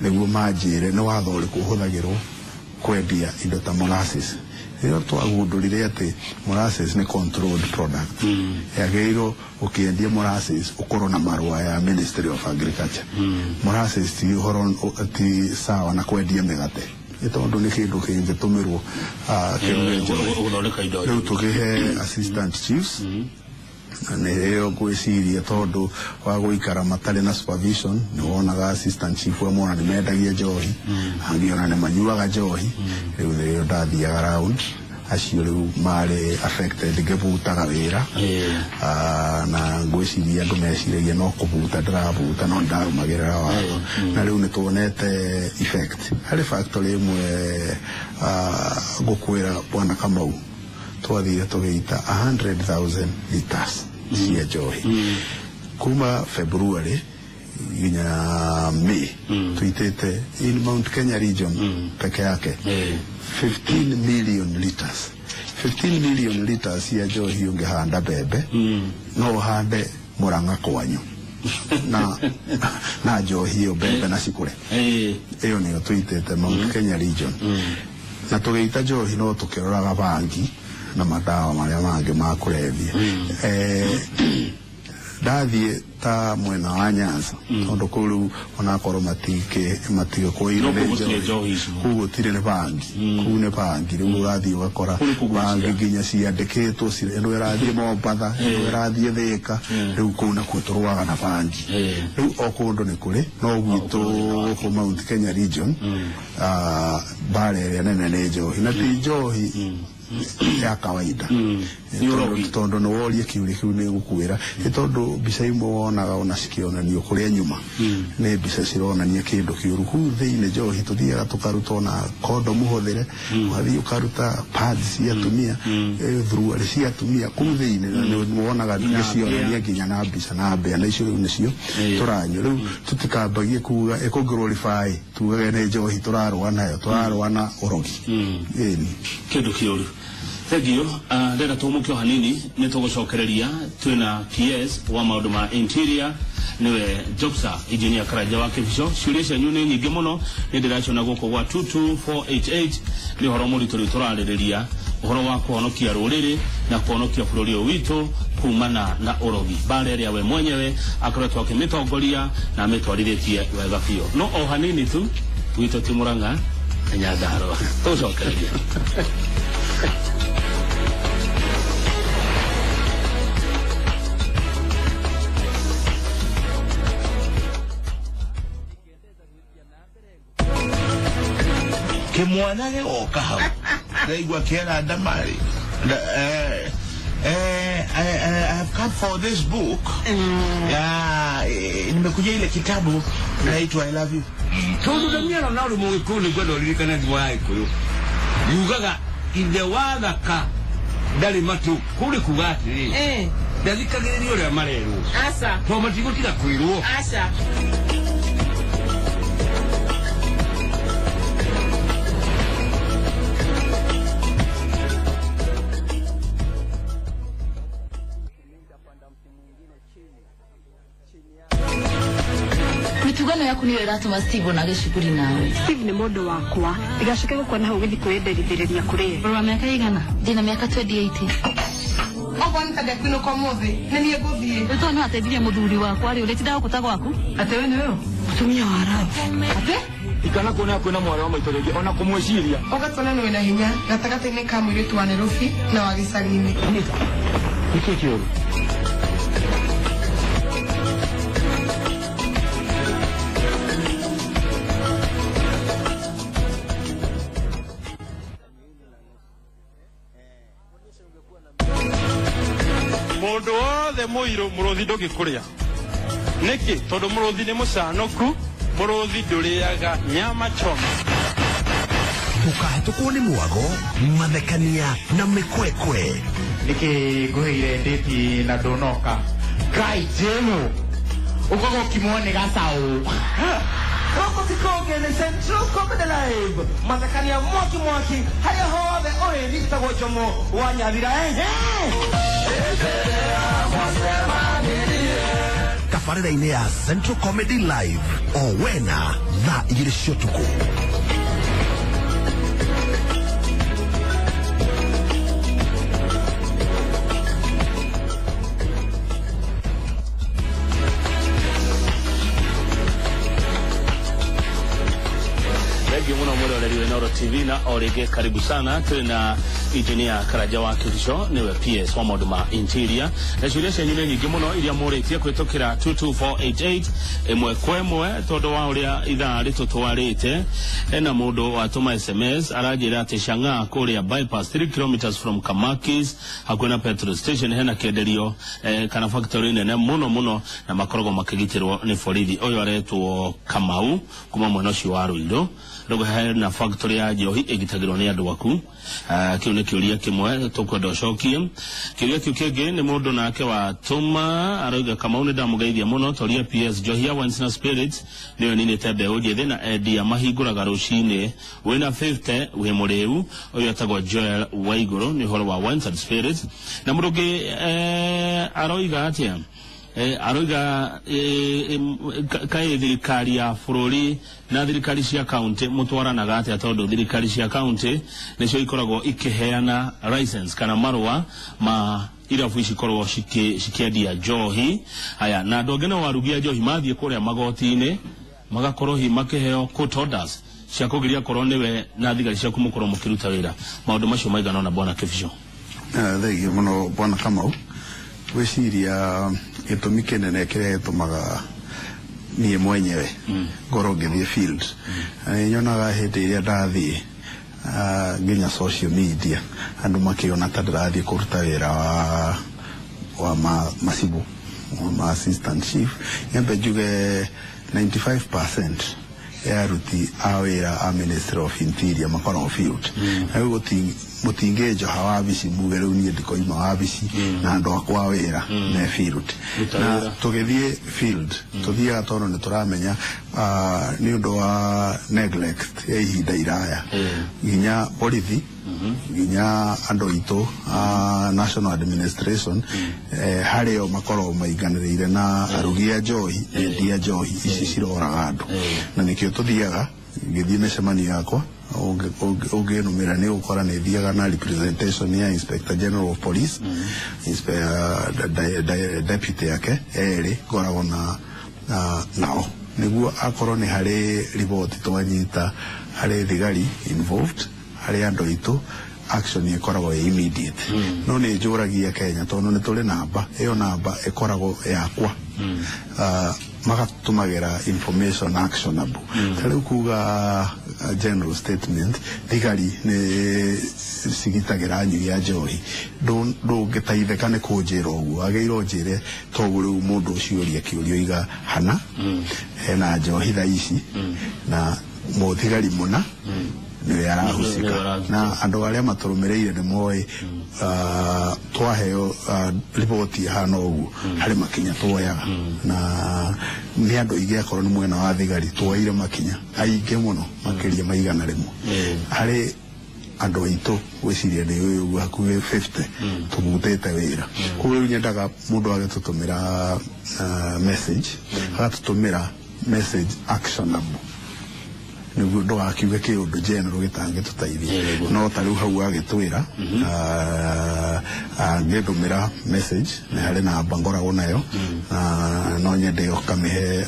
nĩguo manjĩre nĩ watho ũrĩkũ ũhũthagĩrwo kwendia indo ta molasses. Rĩrĩa twagundũrire atĩ molasses nĩ controlled product, yagĩrĩirwo ũkĩendia molasses ũkorwo na marũa ya ministry of agriculture. Molasses ti ũhoro, ti sawa na kwendia mĩgate. Nĩ tondũ nĩ kĩndũ kĩngĩtũmĩrwo kĩruge njohi. Gũthondeka indo. Rĩu tũkĩhe assistant chiefs na nĩyo ngwĩciria tondũ wa gũikara matarĩ na supervision nĩ wonaga assistant chief amwe ona nĩ mendagia njohi, angĩ ona nĩ manyuaga njohi. Rĩu nĩrĩo ndathiaga round acio rĩu marĩ affected ngĩbutaga wĩra. Na ngwĩciria andũ meciragia no kũbuta ndĩrabuta, no ndarũmagĩrĩra watho. Na rĩu nĩ tuonete effect harĩ factory ĩmwe ngũkwĩra Bwana Kamau, twathire tũgĩita 100,000 liters cia njohi kuma February nginya May. Tuitĩte in Mount Kenya region peke yake 15 million liters. 15 million liters cia njohi, ũngĩhanda mbembe no ũhande Mũrang'a kwanyu na njohi ĩyo, mbembe na cikũre. Ĩyo nĩyo tũitĩte Mount Kenya region. Na tũgĩita njohi no tũkĩroraga bangi na madawa marĩa mangĩ ma kũrebia. Ndathiĩ ta mwena wa Nyanza, tondũ kũu rĩu onakorwo matigĩkũire No kũu gũtirĩ njohi ici. Kũu gũtirĩ, nĩ bangi kũu, nĩ bangi. Rĩu ũrathiĩ ũgakora Kũu nĩ kũgucia. bangi nginya ciandĩkĩtwo ĩno ĩrathiĩ Mombatha, ĩno ĩrathiĩ Thĩka. Rĩu kũu nakuo tũrũaga na bangi. Rĩu o kũndũ nĩ kũrĩ, no gwitũ gũkũ Mount Kenya region mbara ĩrĩa nene nĩ njohi, na ti njohi ya kawaida. Nĩ ũrogi. Tondũ nĩ worie kĩũria kĩu nĩ gũkwĩra, nĩ tondũ mbica imwe wonaga ona cikĩonanio kũrĩa nyuma nĩ mbica cironania kĩndũ kĩũru kũu thĩinĩ. Njohi tũthiaga tũkaruta ona kondomu hũthĩre, ũgathiĩ ũkaruta pads cia atumia, thuruarĩ cia atumia kũu thĩinĩ, na nĩ wonaga gĩcionania nginya na mbica na mbĩa, na icio rĩu nĩcio tũranyua. Rĩu tũtikambagie kuga ĩkũngĩrwo tugage nĩ njohi tũrarũa nayo, tũrarũa na ũrogi. Ĩni. Kĩndũ kĩũru. Thengiũ. Ndenda tũmũke o hanini, nĩ tũgũcokereria. Twĩna PS wa maũndũ ma interior, nĩwe Jobsa Engineer Karanja wa Kĩbico. Ciũria cianyu nĩ nyingĩ mũno, nĩ ndĩraciona gũkũ gwa 22488. Nĩ ũhoro mũritũ rĩu tũrarĩrĩria, ũhoro wa kũhonokia rũrĩrĩ na kũhonokia bũrũri ũyũ witũ kumana na ũrogi, mbara ĩrĩa we mwenyewe akoretwo akĩmĩtongoria na amĩtwarithĩtie wega biũ. No o hanini tu, gwitũ ti Mũrang'a na Nyandarũa, tũgũcokereria. Kimwana gĩgoka hau ndaigua kĩera ndamari, I have come for this book. Yeah, nimekuja ile kitabu naitwa I Love You. Tondu ndamiano na uri mugikuyu nĩ ngwenda ũririkane thimo ya gĩkũyũ yugaga ithe wa thaka ndarĩ matũ kũu nĩ kuga atĩrĩ ndathikagĩrĩria ũrĩa marerwo Aca. tondũ matigũtiga kwĩrwo. Aca. Mĩtugo ĩno yaku nĩyo ĩratũma Steve onage cukuru nawe. Steve nĩ mũndũ wakwa, ndigacoke gũkuona hau ũgĩthiĩ kwĩyenderithĩrĩria kũrĩ ye. Ũrĩ wa mĩaka igana? Ndĩna mĩaka 28. Okorwo nĩ ta ndekũinũka ũmũthĩ, nĩ niĩ ngũthiĩ. Rĩu tondũ nĩwateithirie mũthuri wakwa rĩ, ũrĩtindaga gũkũ ta gwaku? Atĩ we nĩwe ũ? Mũtumia wa rabu. Atĩ? Ikana kuona kwina mwarĩ wa maitũ rĩngĩ ona kũmwĩciria. Ũgatuona nĩ wĩna hinya gatagatĩ-inĩ ka mũirĩtu wa Nairobi na wa gĩcagi-inĩ. Nĩkĩ kĩũru? Mũndũ wothe mũirũ, mũrũthi ndũngĩkũrĩa. Nĩkĩ? Tondũ mũrũthi nĩ mũcanũku, mũrũthi ndũrĩaga nyama choma. Ndũkahĩtũkwo nĩ mwago, mathekania na mĩkwekwe. Nĩkĩ ngũheire ndĩti na ndũnoka ngai njĩrũ ũkoga ũkimwo nĩ gacaũ. Gũkũ ti kũngĩ, nĩ Central Comedy Live, mathekania mwaki mwaki harĩa hothe ũrĩ. Njĩtagwo Njomo wa Nyathira, ehe. Tabarĩra-inĩ ya Central Comedy Live o wena thaa 2 cia ũtukũ. Thengiũ mũno mwĩroreri. Mwĩroreri wa Inooro TV na o rĩngĩ karibu sana. Tũrĩ na engineer Karanja wa Kĩbico, nĩwe PS wa maũndũ ma interior, na ciũria cianyu nĩ nyingĩ mũno iria mũrĩtie kũhĩtũkĩra 22488 ĩmwe kwa ĩmwe, tondũ wa ũrĩa ithaa rĩtũtwarĩte. Hena mũndũ watũma SMS aranjĩra atĩ Chang'aa kũrĩa bypass 3 kilometers from Kamakis, hakuhĩ na petrol station, hena kĩenderio kana factory nene mũno mũno na makoragwo makĩgitĩrwo nĩ borithi. Ũyũ aretwo Kamau kuma mwena ũcio wa Ruiru. Rĩu hena factory ya njohi ĩgitagĩrwo nĩ andũ aku? Kĩu nĩ kĩũria kĩmwe tũkwenda ũcokie. Kĩũria kĩu kĩngĩ nĩ mũndũ nake watũma arauga, Kamau, nĩ ndamũgeithia mũno, toria PS, njohi ya Wines na Spirits nĩyo ĩninĩte mbeũ njĩthĩ na endia mahingũraga rũcinĩ wĩna 50 wĩ mũrĩu. Ũyũ etagwo Joel Waigũrũ, nĩ ũhoro wa Wines and Spirits. Na mũndũ ũngĩ aroiga atĩa? Aroiga kaĩ thirikari ya bũrũri na thirikari cia kaunti mũtwaranaga atĩa, tondũ thirikari cia kaunti nĩcio ikoragwo ikĩheana license kana marũa ma irabu ici korwo cikĩendia njohi. Haya, na andũ angĩ no arugi a njohi mathiĩ kũrĩa magoti-inĩ magakorwo hihi makĩheo court orders cia kũgiria korwo nĩwe na thigari ciaku mũkorwo mũkĩruta wĩra. Maũndũ macio maigana ũna, bwana Kĩbico. Thengiũ mũno, bwana Kamau. Gwĩciria gĩtũmi kĩnene kĩrĩa gĩtũmaga niĩ mwenyewe ngorwo ngĩthiĩ field, na nĩ nyonaga hĩndĩ ĩrĩa ndathiĩ nginya social media andũ makĩona ta ndĩrathiĩ kũruta wĩra wa macibu wa ma assistant chief. Nyambe njuge 95% ya aruti a wĩra a Ministry of Interior makoragwo field. Na rĩu mũtingĩnjoha wabici muge rĩu niĩ ndikoima wabici na andũ akwa a wĩra me field. Ruta na wĩra. Tũgĩthiĩ field tũthiaga tondũ nĩ tũramenya nĩ ũndũ wa neglect ya ihinda iraya, nginya borithi, nginya andũ aitũ a national administration, harĩo makoragwo mainganĩrĩire na arugi a njohi, endia njohi ici ciroraga andũ. Na nĩkĩo tũthiaga ngĩthiĩ mĩcemanio yakwa, ũngĩnũmĩra nĩ ũgũkora nĩ thiaga na representation ya Inspector General of Police, deputy yake erĩ ngoragwo na nao, nĩguo akorwo nĩ harĩ riboti twanyita harĩ thigari involved, harĩ andũ aitũ, action ĩkoragwo ĩ immediate. No nĩ njũragia Kenya, tondũ nĩ tũrĩ namba ĩyo, namba ĩkoragwo yakwa, magatũmagĩra information actionable. Ta rĩu kuga general statement thigari nĩ cigitagĩra anyui a njohi, ndũngĩteithĩka nĩ kũnjĩra ũguo. Agĩrĩirwo njĩre toguo rĩu mũndũ ũcio ũria kĩũria oiga hana hena njohi thaa ici na mũthigari mũna nĩwe arahusika. Nĩwe arahusika. Na andũ arĩa matũrũmĩrĩire nĩ moĩ twaheo riboti ĩhana ũguo harĩ makinya tuoyaga, na nĩ andũ aingĩ, akorwo nĩ mwena wa thigari tuoire makinya aingĩ mũno makĩria ma 100. Harĩ andũ aitũ gwĩciria nĩ ũyũ ũguo hakuhĩ 50 tũbutĩte wĩra. Koguo rĩu nyendaga mũndũ agĩtũtũmĩra message, agatũtũmĩra message actionable, nĩguo ndũgakiuge kĩũndũ general gĩtangĩtũteithia. No ta rĩu hau agĩtwĩra angĩndũmĩra message nĩ harĩ namba ngoragwo nayo na no nyende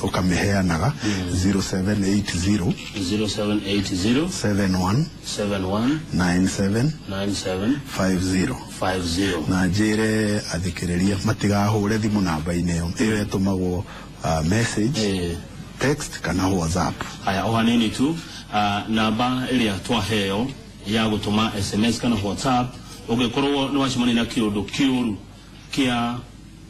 ũkamĩheanaga, 0780 0780 71 71 97 97 50. 50. Na njĩre athikĩrĩria matigahũre thimũ namba-inĩ ĩyo, ĩyo ĩtũmagwo message, text kana WhatsApp. Haya, o hanini tu, namba ĩrĩa twaheo ya gũtũma SMS kana WhatsApp ũngĩkorwo nĩ wacemania na kĩũndũ kĩũru kĩa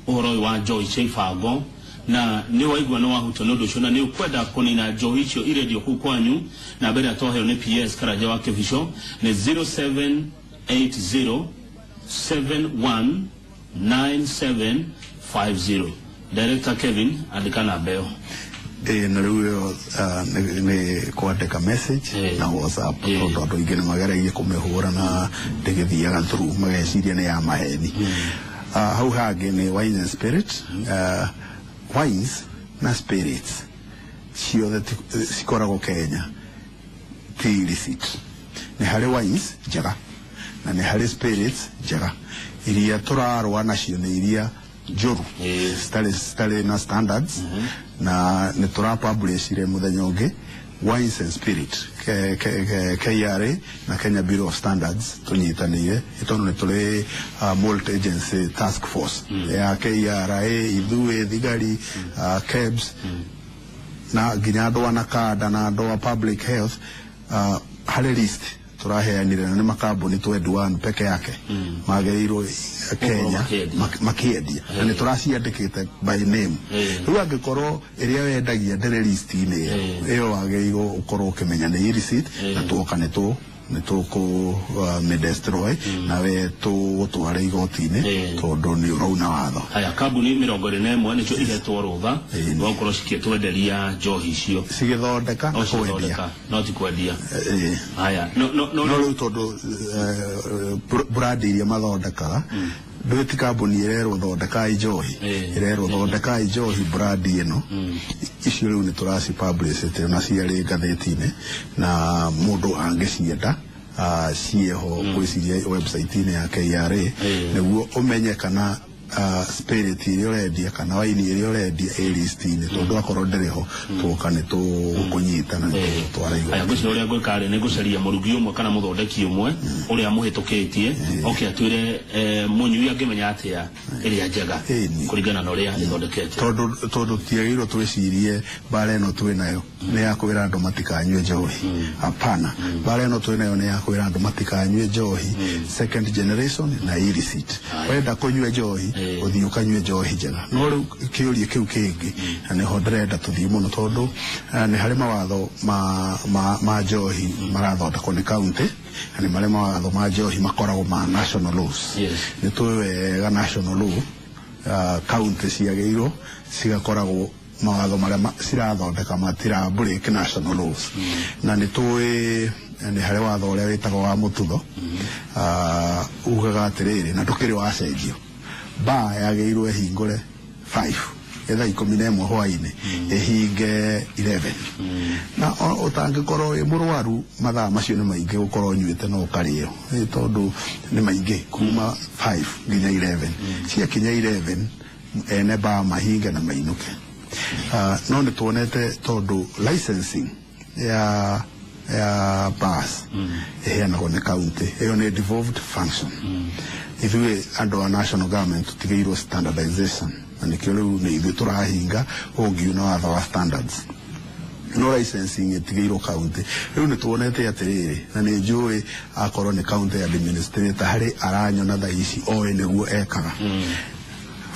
ũhoro ũyũ wa njohi cia ibango na nĩ waigua nĩ wahutio nĩ ũndũ ũcio na nĩ ũkwenda kũnina njohi icio irendio kũu kwanyu, namba ĩrĩa twaheo nĩ PS Karanja wa Kĩbico nĩ 0780 719750. Director Kevin, andĩka namba ĩyo. Ĩĩ, na rĩu ĩyo nĩ kwandĩka message na WhatsApp, tondũ andũ aingĩ nĩ mageragia kũmĩhũra na ndĩgĩthiaga through, mageciria nĩ ya maheni. Hau hangĩ nĩ wine and spirit. Wines na spirits ciothe cikoragwo Kenya ti illicit. Nĩ harĩ wines njega na nĩ harĩ spirits njega. Iria tũrarũa nacio nĩ iria njũru citarĩ na standards, na nĩ tũrapublishire mũthenya ũngĩ Wines and Spirit KRA na Kenya Bureau of Standards tunyitanire tondu ni tuli multi agency task force ya KRA ithuĩ thigari KEBS na nginya andũ a NACADA na andũ a public health harĩ list tũraheanire na nĩ makambuni 21 peke yake magĩrĩirwo Kenya makiendia na nĩ tũraciandĩkĩte by name. Rĩu angĩkorwo ĩrĩa wendagia ndĩrĩ list-inĩ ĩyo wagĩrĩirwo ũkorwo ũkĩmenya nĩ illicit na tuoka nĩ tũkũ destroy na we tũgũtware igoti-inĩ tondũ nĩ ũrauna watho. Haya, kambuni 21 nĩcio ihetwo rũtha rwa gũkorwo cikĩtwenderia njohi icio cigĩthondeka na kwendia no ti kwendia. Haya, no rĩu tondũ brand iria mathondekaga ndũĩ kambuni ĩrerwo thondekai njohi ĩrerwo thondekai njohi brand ĩno icio rĩu nĩ tũraci publish na ciarĩ ngathĩti-inĩ na mũndũ angĩcienda ciĩho gwĩciria website-inĩ ya KRA nĩguo ũmenye kana spirit ĩrĩa ũrendia kana waini ĩrĩa ũrendia ĩ list-inĩ tondũ akorwo ndĩrĩ ho tũka nĩ tũkũnyita na tũgũtwara igoti. Aya, ngwĩciria ũrĩa ngwĩka rĩ nĩ ngũcaria mũrugi ũmwe kana mũthondeki ũmwe ũrĩa mũhĩtũkĩtie oke atwĩre mũnyui angĩmenya atĩa ĩrĩa njega kũringana na ũrĩa ĩthondekete tondũ tiagĩrĩirwo twĩcirie mbara ĩno twĩ nayo nĩ ya kwĩra andũ matikanyue njohi. Hapana, mbara ĩno twĩ nayo nĩ ya kwĩra andũ matikanyue njohi second generation na illicit. Wenda kũnyua njohi ũthiĩ ũkanyue njohi njega. No rĩu kĩũria kĩu kĩngĩ na nĩho ndĩrenda tũthiĩ mũno tondũ nĩ harĩ mawatho ma njohi marathondekwo nĩ county na nĩ marĩ mawatho ma njohi makoragwo ma national laws. Nĩ tũĩ wega national law county ciagĩrĩirwo cigakoragwo mawatho marĩa cirathondeka matira break national laws. Na nĩ tũĩ nĩ harĩ watho ũrĩa wĩtagwo wa mũtutho ugaga atĩrĩrĩ na ndũkĩrĩ wacenjio bar yagĩrĩirwo ĩhingũre 5 thaa 11 hwaĩ-inĩ ĩhinge 11 na ũtangĩkorwo wĩ mũrwaru mathaa macio nĩ maingĩ gũkorwo ũnyuĩte no ũkarĩo tondũ nĩ maingĩ kuma 5 nginya 11 ciakinya 11 ene bar mahinge na mainũke. No nĩ tuonete tondũ licensing ya bars ĩheanagwo nĩ county ĩyo nĩ devolved function. Ithuĩ andũ a national government tũtigĩirwo standardization na nĩkĩo rĩu nĩ ithuĩ tũrahinga ũngiuna watho wa standards no licensing ĩtigĩirwo county. Rĩu nĩ tuonete atĩrĩrĩ na nĩ njũĩ akorwo nĩ county administrator harĩ aranyona thaa ici oĩ nĩguo ekaga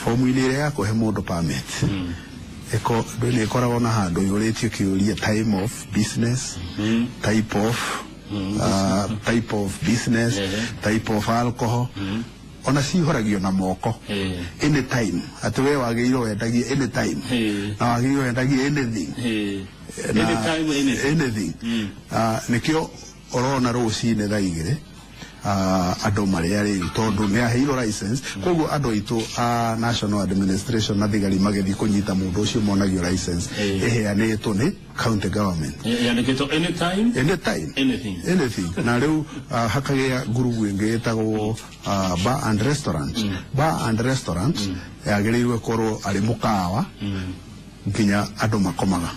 fomu-inĩ ĩrĩa ya kũhe mũndũ permit nĩ ĩkoragwo na handũ yũrĩtio kĩũria time of business, type of business, type of alcohol ona cihoragio na moko any time atĩ we wagĩrĩirwo wendagie any time na wagĩrĩirwo wendagie anything anything. Nĩkĩo ũrona rũcinĩ thaa 2 andũ marĩa rĩu tondũ nĩ aheirwo license koguo andũ aitũ a national administration na thigari magĩthiĩ kũnyita mũndũ ũcio monagio license ĩheanĩtwo nĩ county government yandĩkĩtwo anytime anytime anything anything. Na rĩu hakagĩa ngurubu ĩngĩ ĩtagwo bar and restaurant. Bar and restaurant yagĩrĩirwo ĩkorwo arĩ mũkawa nginya andũ makomaga.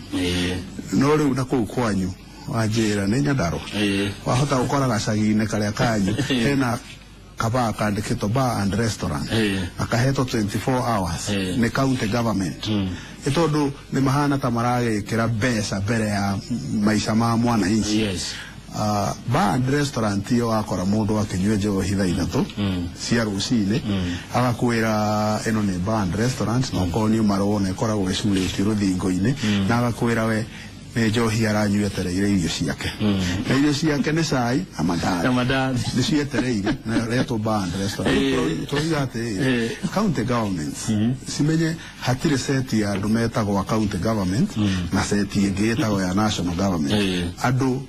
No rĩu na kũu kwanyu wanjĩra nĩ Nyandarua wahota gũkora gacagi-inĩ karĩa kanyu hena kabaa kandĩkĩtwo bar and restaurant na kahetwo 24 hours nĩ county government nĩ tondũ nĩ mahana ta maragĩkĩra mbeca mbere ya maica ma mwananchi. Bar and restaurant iyo wakora mũndũ akĩnyua njohi thaa 3 cia rũcinĩ agakwĩra ĩno nĩ bar and restaurant na okorwo nĩ ũmarũo na ĩkoragwo ĩcurĩtio rũthingo-inĩ na agakwĩra we nĩ njohi aranyua etereire irio ciake na irio ciake nĩ cai na mandathi nĩ cietereire na retwo bar and restaurant. Tũroiga atĩrĩrĩ county governments cimenye hatirĩ seti ya andũ metagwo a county government na seti ĩngĩ ĩtagwo ya national government. Andũ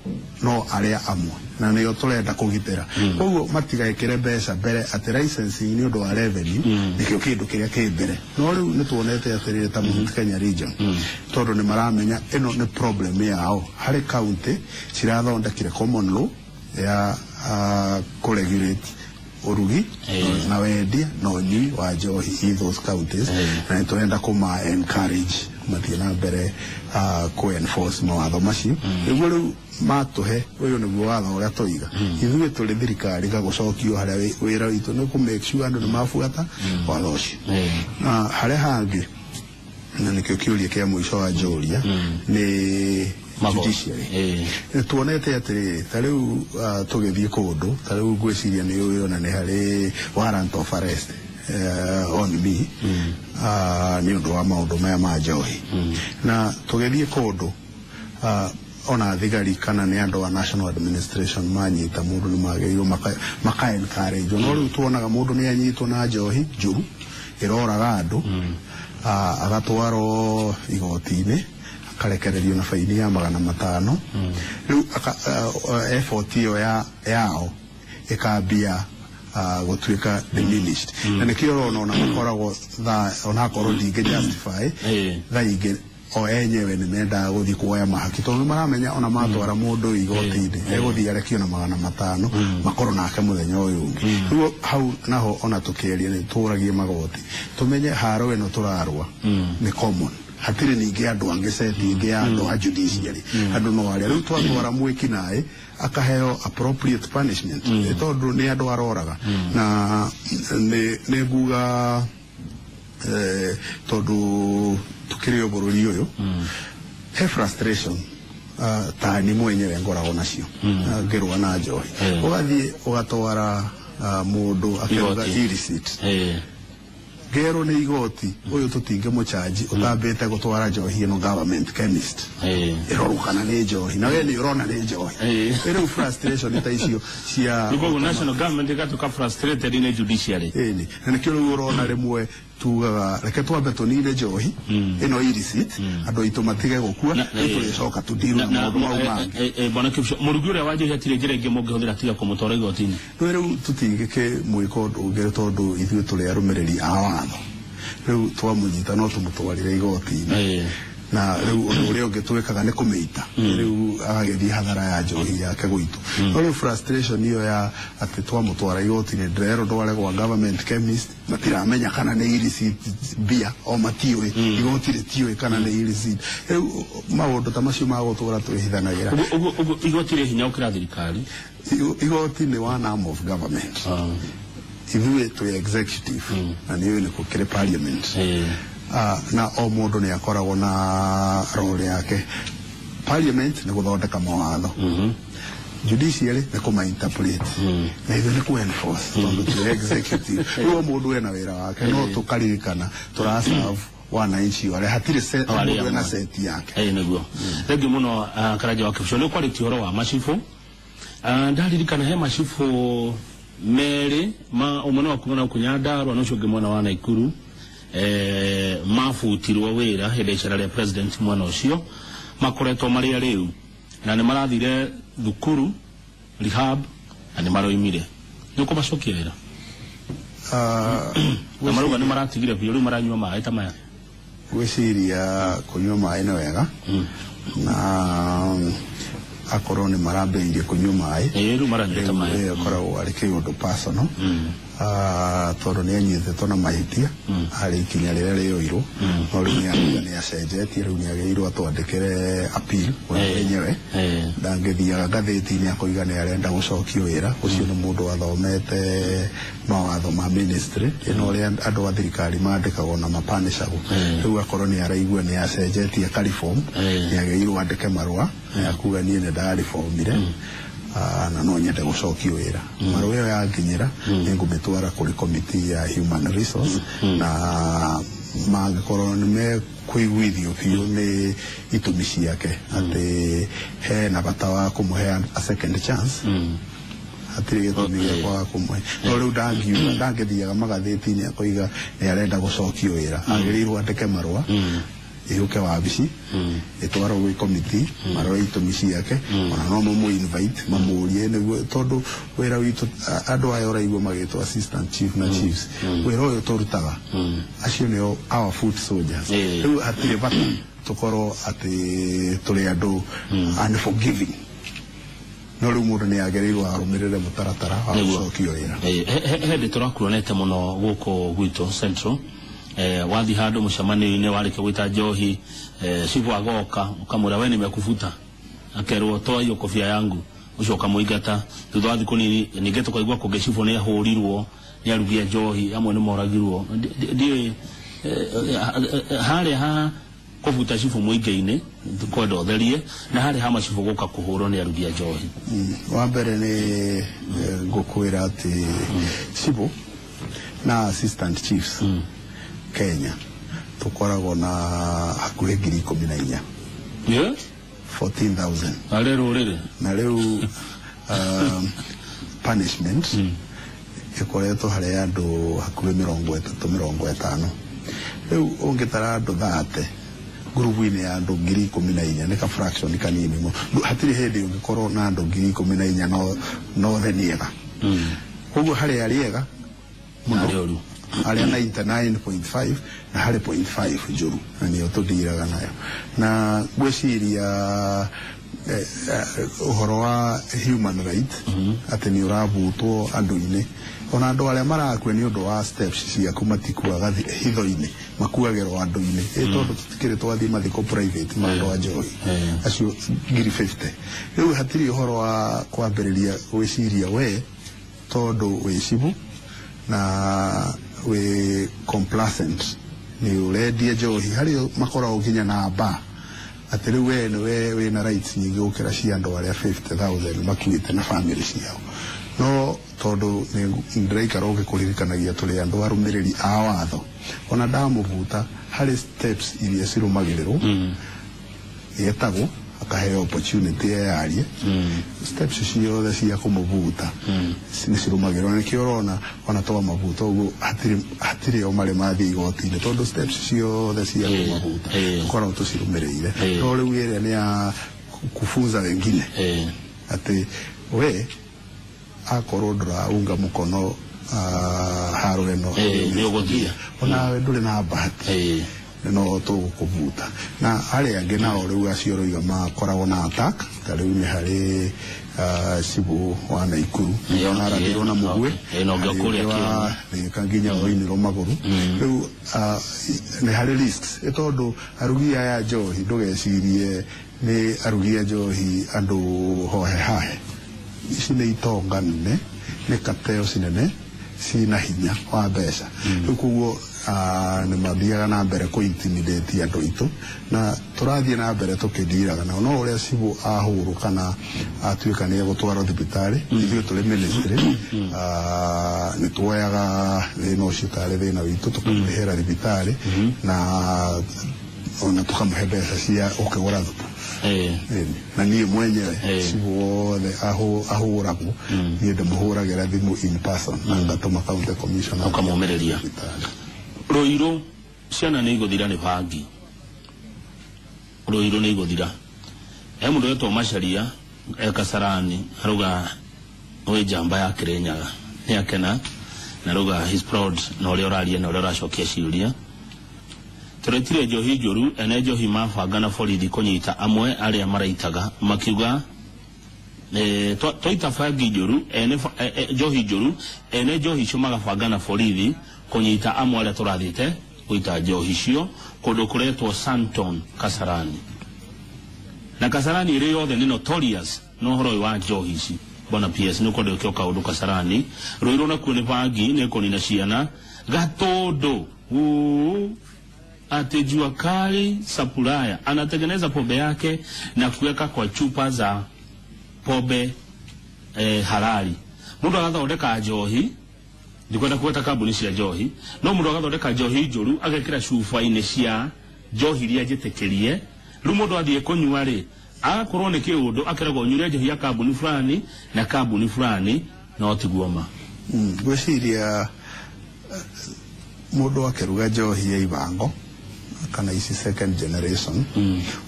no arĩa amwe na nĩo tũrenda kũgitĩra koguo matigekĩre mbeca mbere atĩ licensing nĩ ũndũ wa revenue nĩkĩo kĩndũ kĩrĩa kĩ mbere. No rĩu nĩ tuonete atĩrĩrĩ ta Mount Kenya region tondũ nĩ maramenya ĩno nĩ problem yao harĩ county cirathondekire common law ya kũregulate ũrugi na wendia na ũnyui wa njohi in those counties na nĩ tũrenda kũma encourage Mathiĩ na mbere kũ enforce mawatho macio nĩguo rĩu matũhe ũyũ nĩguo watho ũrĩa tũiga. Ithuĩ tũrĩ thirikari gagũcokio harĩa wĩra witũ nĩ kũ make sure andũ nĩ mabuata watho ũcio. Na harĩa hangĩ, na nĩkĩo kĩũria kĩa mũico wa njũria, nĩ judiciary. Tuonete atĩrĩrĩ, ta rĩu tũgĩthiĩ kũndũ, ta rĩu ngwĩciria nĩ ũĩ ona nĩ harĩ warrant of arrest on me nĩ ũndũ wa maũndũ maya ma njohi. Na tũgĩthiĩ kũndũ, ona thigari kana nĩ andũ a national administration manyita mũndũ nĩ magĩrĩirwo maka encourage. No rĩu tuonaga mũndũ nĩ anyitwo na njohi njũru ĩroraga andũ, agatwarwo igoti-inĩ, akarekererio na baini ya 500. Rĩu effort ĩyo yao ĩkambia gũtuĩka diminished. Na nĩkĩo ũrona ona makoragwo onakorwo ndingĩ justify, thaa ingĩ o enyewe nĩ mendaga gũthiĩ kuoya mahaki tondũ nĩ maramenya ona matwara mũndũ igoti-inĩ egũthiĩ arekio na 500 makorwo nake mũthenya ũyũ ũngĩ. Rĩu hau naho ona tũkĩaria nĩ tũragie magoti tũmenye haro ĩno tũrarũa nĩ common. Hatirĩ ningĩ andũ angĩ seti ingĩ ya andũ a judiciary, andũ no arĩa rĩu twatwara mwĩki naĩ akaheo appropriate punishment tondũ nĩ andũ aroraga. Na nĩ nguga tondũ tukĩrĩ o bũrũri ũyũ he frustration ta ni mwenyewe ngoragwo nacio ngĩrũa na njohi. Ũgathiĩ ũgatwara mũndũ akĩruga illicit, ngerwo nĩ igoti ũyũ tũtingĩmũchanji ũtambĩte gũtwara njohi ĩno government chemist ĩrorwo kana nĩ njohi, na we nĩ ũrona nĩ njohi. Rĩu frustration ta icio cia nĩguo national government ĩgatuĩka frustrated nĩ judiciary. Ĩni, na nĩkĩo rĩu ũrona rĩmwe tugaga reke twambe tũnine njohi ĩno illicit, andũ aitũ matige gũkua, rĩu tũrĩcoka tũndirwo na maũndũ mau mangĩ. Bwana Kipsho, mũrugi ũrĩa wa njohi hatirĩ njĩra ĩngĩ mũngĩhũthĩra tiga kũmũtwara igoti-inĩ? Rĩu tũtingĩkĩmwĩka ũndũ ũngĩ tondũ ithuĩ tũrĩ arũmĩrĩri a watho. Rĩu twamũnyita no tũmũtwarire igoti-inĩ. Na rĩu ũndũ ũrĩa ũngĩ twĩkaga nĩ kũmĩita, rĩu agagĩthiĩ hathara ya njohi yake gwitũ. No rĩu frustration ĩyo ya atĩ twamũtwara igoti-inĩ ndĩrerwo ndware gwa government chemist, matiramenya kana nĩ illicit mbia o matiũĩ, igoti rĩtiũĩ kana nĩ illicit. Rĩu maũndũ ta macio ma gũtũra twĩhithanagĩra. Ũguo igoti rĩ hinya gũkĩra thirikari? Igoti nĩ one arm of government. Ithuĩ twĩ executive na nĩ gũkĩrĩ parliament. Na o mũndũ nĩ akoragwo na role yake. Parliament nĩ gũthondeka mawatho, judiciary nĩ kũma-interpret, na ithuĩ nĩ kũ-enforce tondũ twĩ executive. Rĩu o mũndũ ena wĩra wake, no tũkaririkana tũraserve wananchi arĩa hatirĩ set, mũndũ ena set yake. Nĩguo. Thengiũ mũno Karanja wa Kipsho, nĩ ũkwarĩtie ũhoro wa macibũ. Ndaririkana he macibũ merĩ ma ũmwe nĩ wa kuma na gũkũ Nyandarua na ũcio ũngĩ mwena wa Naikuru, mabutirwo wĩra hĩndĩ ya icera rĩa president mwena ũcio, makoretwo marĩ arĩu na nĩ marathire thukuru rehab na nĩ maroimire. Nĩ ũkũmacokia wĩra? Na marauga nĩ maratigire biũ, rĩu maranyua maĩ ta maya. Gwĩciria kũnyua maĩ nĩ wega, na akorwo nĩ marambĩrĩirie kũnyua maĩ rĩu maranyua ta maĩ, ĩkoragwo arĩ kĩũndũ personal, tondũ nĩ anyitĩtwo na mahĩtia harĩ ikinya rĩrĩa rĩoirwo, no rĩu nĩ acenjetie, rĩu nĩ agĩrĩirwo atwandĩkĩre appeal we mwenyewe. Ndangĩthiaga ngathĩti-inĩ akoiga nĩ arenda gũcokio wĩra. Ũcio nĩ mũndũ wathomete mawatho ma ministry ĩno ũrĩa andũ a thirikari mandĩkagwo na mapanishagwo. Rĩu akorwo nĩ araigua nĩ acenjetie ka reform, nĩ agĩrĩirwo andĩke marũa akuga niĩ nĩ ndareformire na no nyende gũcokio wĩra. Marũa ĩyo yanginyĩra nĩ ngũmĩtwara kũrĩ committee ya human resource, na mangĩkorwo nĩ mekũiguithio biũ nĩ itũmi ciake atĩ hena bata wa kũmũhe a second chance, hatirĩ gĩtũmi gĩa kwaga kũmũhe. No rĩu ndangiuga, ndangĩthiaga magathĩti-inĩ akoiga nĩ arenda gũcokio wĩra, agĩrĩirwo andĩke marũa ĩũke wabici ĩtwarwo gwĩ committee marore itũmi ciake, ona no mamũ invite mamũrie nĩguo, tondũ wĩra witũ andũ aya ũraigua magĩtwo assistant chief na chiefs, wĩra ũyũ tũrutaga acio nĩo our foot soldiers. Rĩu hatirĩ bata tũkorwo atĩ tũrĩ andũ unforgiving, no rĩu mũndũ nĩ agĩrĩirwo arũmĩrĩre mũtaratara wa gũcokio wĩra. Hĩndĩ tũrakuonete mũno gũkũ gwitũ Central, Wathi handu mucemanio-inĩ warĩkia gwĩta njohi, cibũ agoka ũkamwĩra we nimekubuta, akerwo toa hiyo kofia yangu, ũcio ũkamũingata. Thutha wa thikũ nini ningĩ tũkaigua kũngĩ cibũ nĩ ahũrirwo nĩ arugi a njohi, amwe nĩ moragirwo. Ndiũĩ harĩa ha kũbuta cibũ mũingĩ-inĩ kwenda ũtherie, na harĩa ha macibũ gũka kũhũrwo nĩ arugi a njohi. Wa mbere nĩ ngũkwĩra atĩ cibũ na assistant chiefs Kenya tukoragwo na hakuhĩ 14,000. Yeah? 14,000. Arĩ rũrĩrĩ. Na rĩu punishment ĩkoretwo harĩ andũ hakuhĩ 30 50. Rĩu ũngĩtara andũ 30 ngurubu-inĩ ya andũ 14,000 nĩ ka fraction kanini mũno. Hatirĩ hĩndĩ ũngĩkorwo na andũ 14,000 no othe nĩ ega. Koguo harĩ arĩa ega mũno, arĩa 99.5 na harĩ 0.5 njũru, na nĩyo tũndiraga nayo. Na ngwĩciria ũhoro wa human right atĩ nĩ ũrabutwo andũ-inĩ, ona andũ arĩa marakua nĩ ũndũ wa steps ciaku matikuaga hitho-inĩ, makuagĩrwo andũ-inĩ. Tondũ tũtikĩrĩ twathiĩ mathiko private ma andũ a njohi acio 50,000. Rĩu hatirĩ ũhoro wa kwambĩrĩria gwĩciria we tondũ wĩ cibũ na wĩ complacent nĩ ũrendia njohi, harĩ makoragwo nginya na bar atĩ rĩu we nĩwe wĩna rights nyingĩ gũkĩra cia andũ arĩa 50,000 makuĩte na family ciao. No tondũ ndĩraikara ũgĩkũririkanagia tũrĩ andũ arũmĩrĩri a watho, ona ndamũbuta harĩ steps iria cirũmagĩrĩrwo, yetagwo akaheo opportunity eyarie. Steps ciothe cia kũmũbuta nĩ cirũmagĩrĩrwo, nĩkĩo ũrona ona twamabuta ũguo hatirĩ o marĩ mathiĩ igoti-inĩ, tondũ steps ciothe cia kũmabuta tũkoragwo tũcirũmĩrĩire. No rĩu ĩrĩa nĩ ya kufunza wengine atĩ we akorwo ndũraunga mũkono haro ĩno onawe ndũrĩ na bahati no tũgũkũbuta. Na arĩa angĩ nao rĩu acio ũroiga makoragwo na attack, ta rĩu nĩ harĩ cibũ wa Naikuru arathirwo na mũguĩ wa nginya oinĩrwo magũrũ. Rĩu nĩ harĩ risks, tondũ arugi aya njohi ndũgecirie nĩ arugi a njohi andũ hohe hahe. Ici nĩ itonga nene, nĩ kateo cinene cina hinya wa mbeca. Rĩu koguo nĩ mathiaga na mbere kũ intimidate andũ aitũ, na tũrathiĩ na mbere tũkĩndiraga nao. No ũrĩa cibũ ahũrwo kana atuĩka nĩ egũtwarwo thibitarĩ, ithuĩ tũrĩ ministry nĩ tuoyaga thĩna ũcio tarĩ thĩna witũ, tũkamũrĩhĩra thibitarĩ na ona tukamũhe mbeca cia ũkĩgũra thubu. Na niĩ mwenyewe cibũ wothe ahũragwo, niĩ ndĩmũhũragĩra thimũ in person na ngatũma county commissioner ũkamũmĩrĩria. Rũirũ ciana nĩ igũthira nĩ bangi, rũirũ nĩ igũthira. He mũndũ wetwo Macharia e Kasarani arauga wĩ njamba ya Kĩrĩnyaga, nĩ akena na arauga he's proud na ũrĩa ũraria na ũrĩa ũracokia ciũria. Tũretire njohi njũru, ene njohi mabanga na borithi kũnyita amwe arĩa maraitaga, makiuga twaita bangi njũru, ene njohi njũru, ene njohi icio magabanga na borithi kũnyita amwe arĩa tũrathiĩte gũita njohi icio kũndũ kũretwo Santon Kasarani. Na Kasarani ĩrĩ yothe nĩ notorious na ũhoro ũyũ wa njohi ici. Bwana PS nĩ ũkwenda ũkĩo kaũndũ Kasarani. Rũirũ nakuo nĩ bangi nĩ kũnina ciana Gatũndũ ati jua kali Sapulaya anatengeneza pombe yake na kuweka kwa chupa za pombe halali. Mundu agathondeka njohi, ndikwenda kuweta kambuni cia njohi, no mundu agathondeka njohi njũru agekĩra cuba-inĩ cia njohi iria njĩtĩkĩrie. Rĩu mũndũ athiĩ kũnyua rĩ, agakorwo nĩ kĩũndũ akeragwo nyure njohi ya kambuni fulani na kambuni fulani, no tiguo ma. Ngwĩciria mũndũ akĩruga njohi ya ibango kana ici second generation,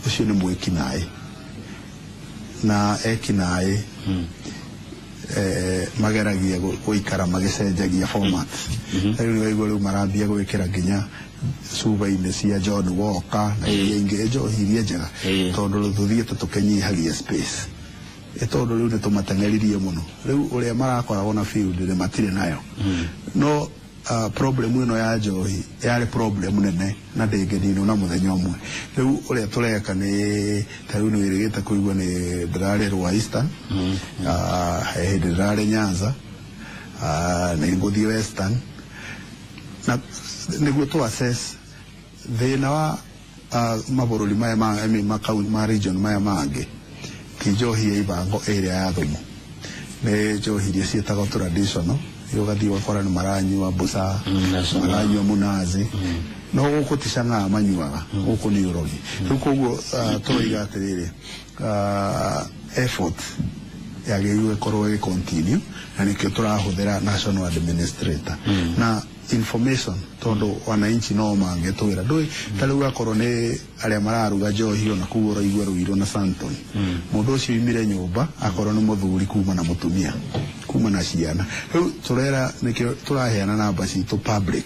ũcio nĩ mwĩkinaĩ na ekinaĩ mageragia gũikara magĩcenjagia format. Rĩu nĩwaigua rĩu marambia gwĩkĩra nginya cuba-inĩ cia John Walker na iria ingĩ njohi iria njega, tondũ tũthiĩte tũkĩnyihagia space. Tondũ rĩu nĩ tũmateng'eririe mũno, rĩu ũrĩa marakoragwo na field nĩ matirĩ nayo. No Problem ĩno ya njohi yarĩ problem nene na ndĩngĩninwo na mũthenya ũmwe. Rĩu ũrĩa tũreka nĩ ta rĩu nĩ wĩrĩgĩte kũigua nĩ ndĩrarĩ Rwa Eastern, he hĩndĩ ndĩrarĩ Nyanza, nĩ ngũthiĩ Western, na nĩguo tũ assess thĩna wa mabũrũri maya ma, I mean, ma region maya mangĩ. Ti njohi ya ibango ĩrĩa ya thumu, nĩ njohi iria ciĩtagwo traditional. Ũgathiĩ ũgakora nĩ maranyua busa, maranyua munazi, no gũkũ ti cang'aa manyuaga, gũkũ nĩ ũrogi. Rĩu koguo tũroiga atĩrĩrĩ, effort yagĩrĩirwo ĩkorwo ĩgĩ continue, na nĩkĩo tũrahũthĩra national administrator na information, tondũ wananchi no mangĩtwĩra ndũĩ. Ta rĩu akorwo nĩ arĩa mararuga njohi ona kũu ũraigua Ruiru na Santon, mũndũ ũcio oimire nyũmba akorwo nĩ mũthuri kuma na mũtumia kuma na ciana. Rĩu tũrera nĩkĩo tũraheana namba citũ public,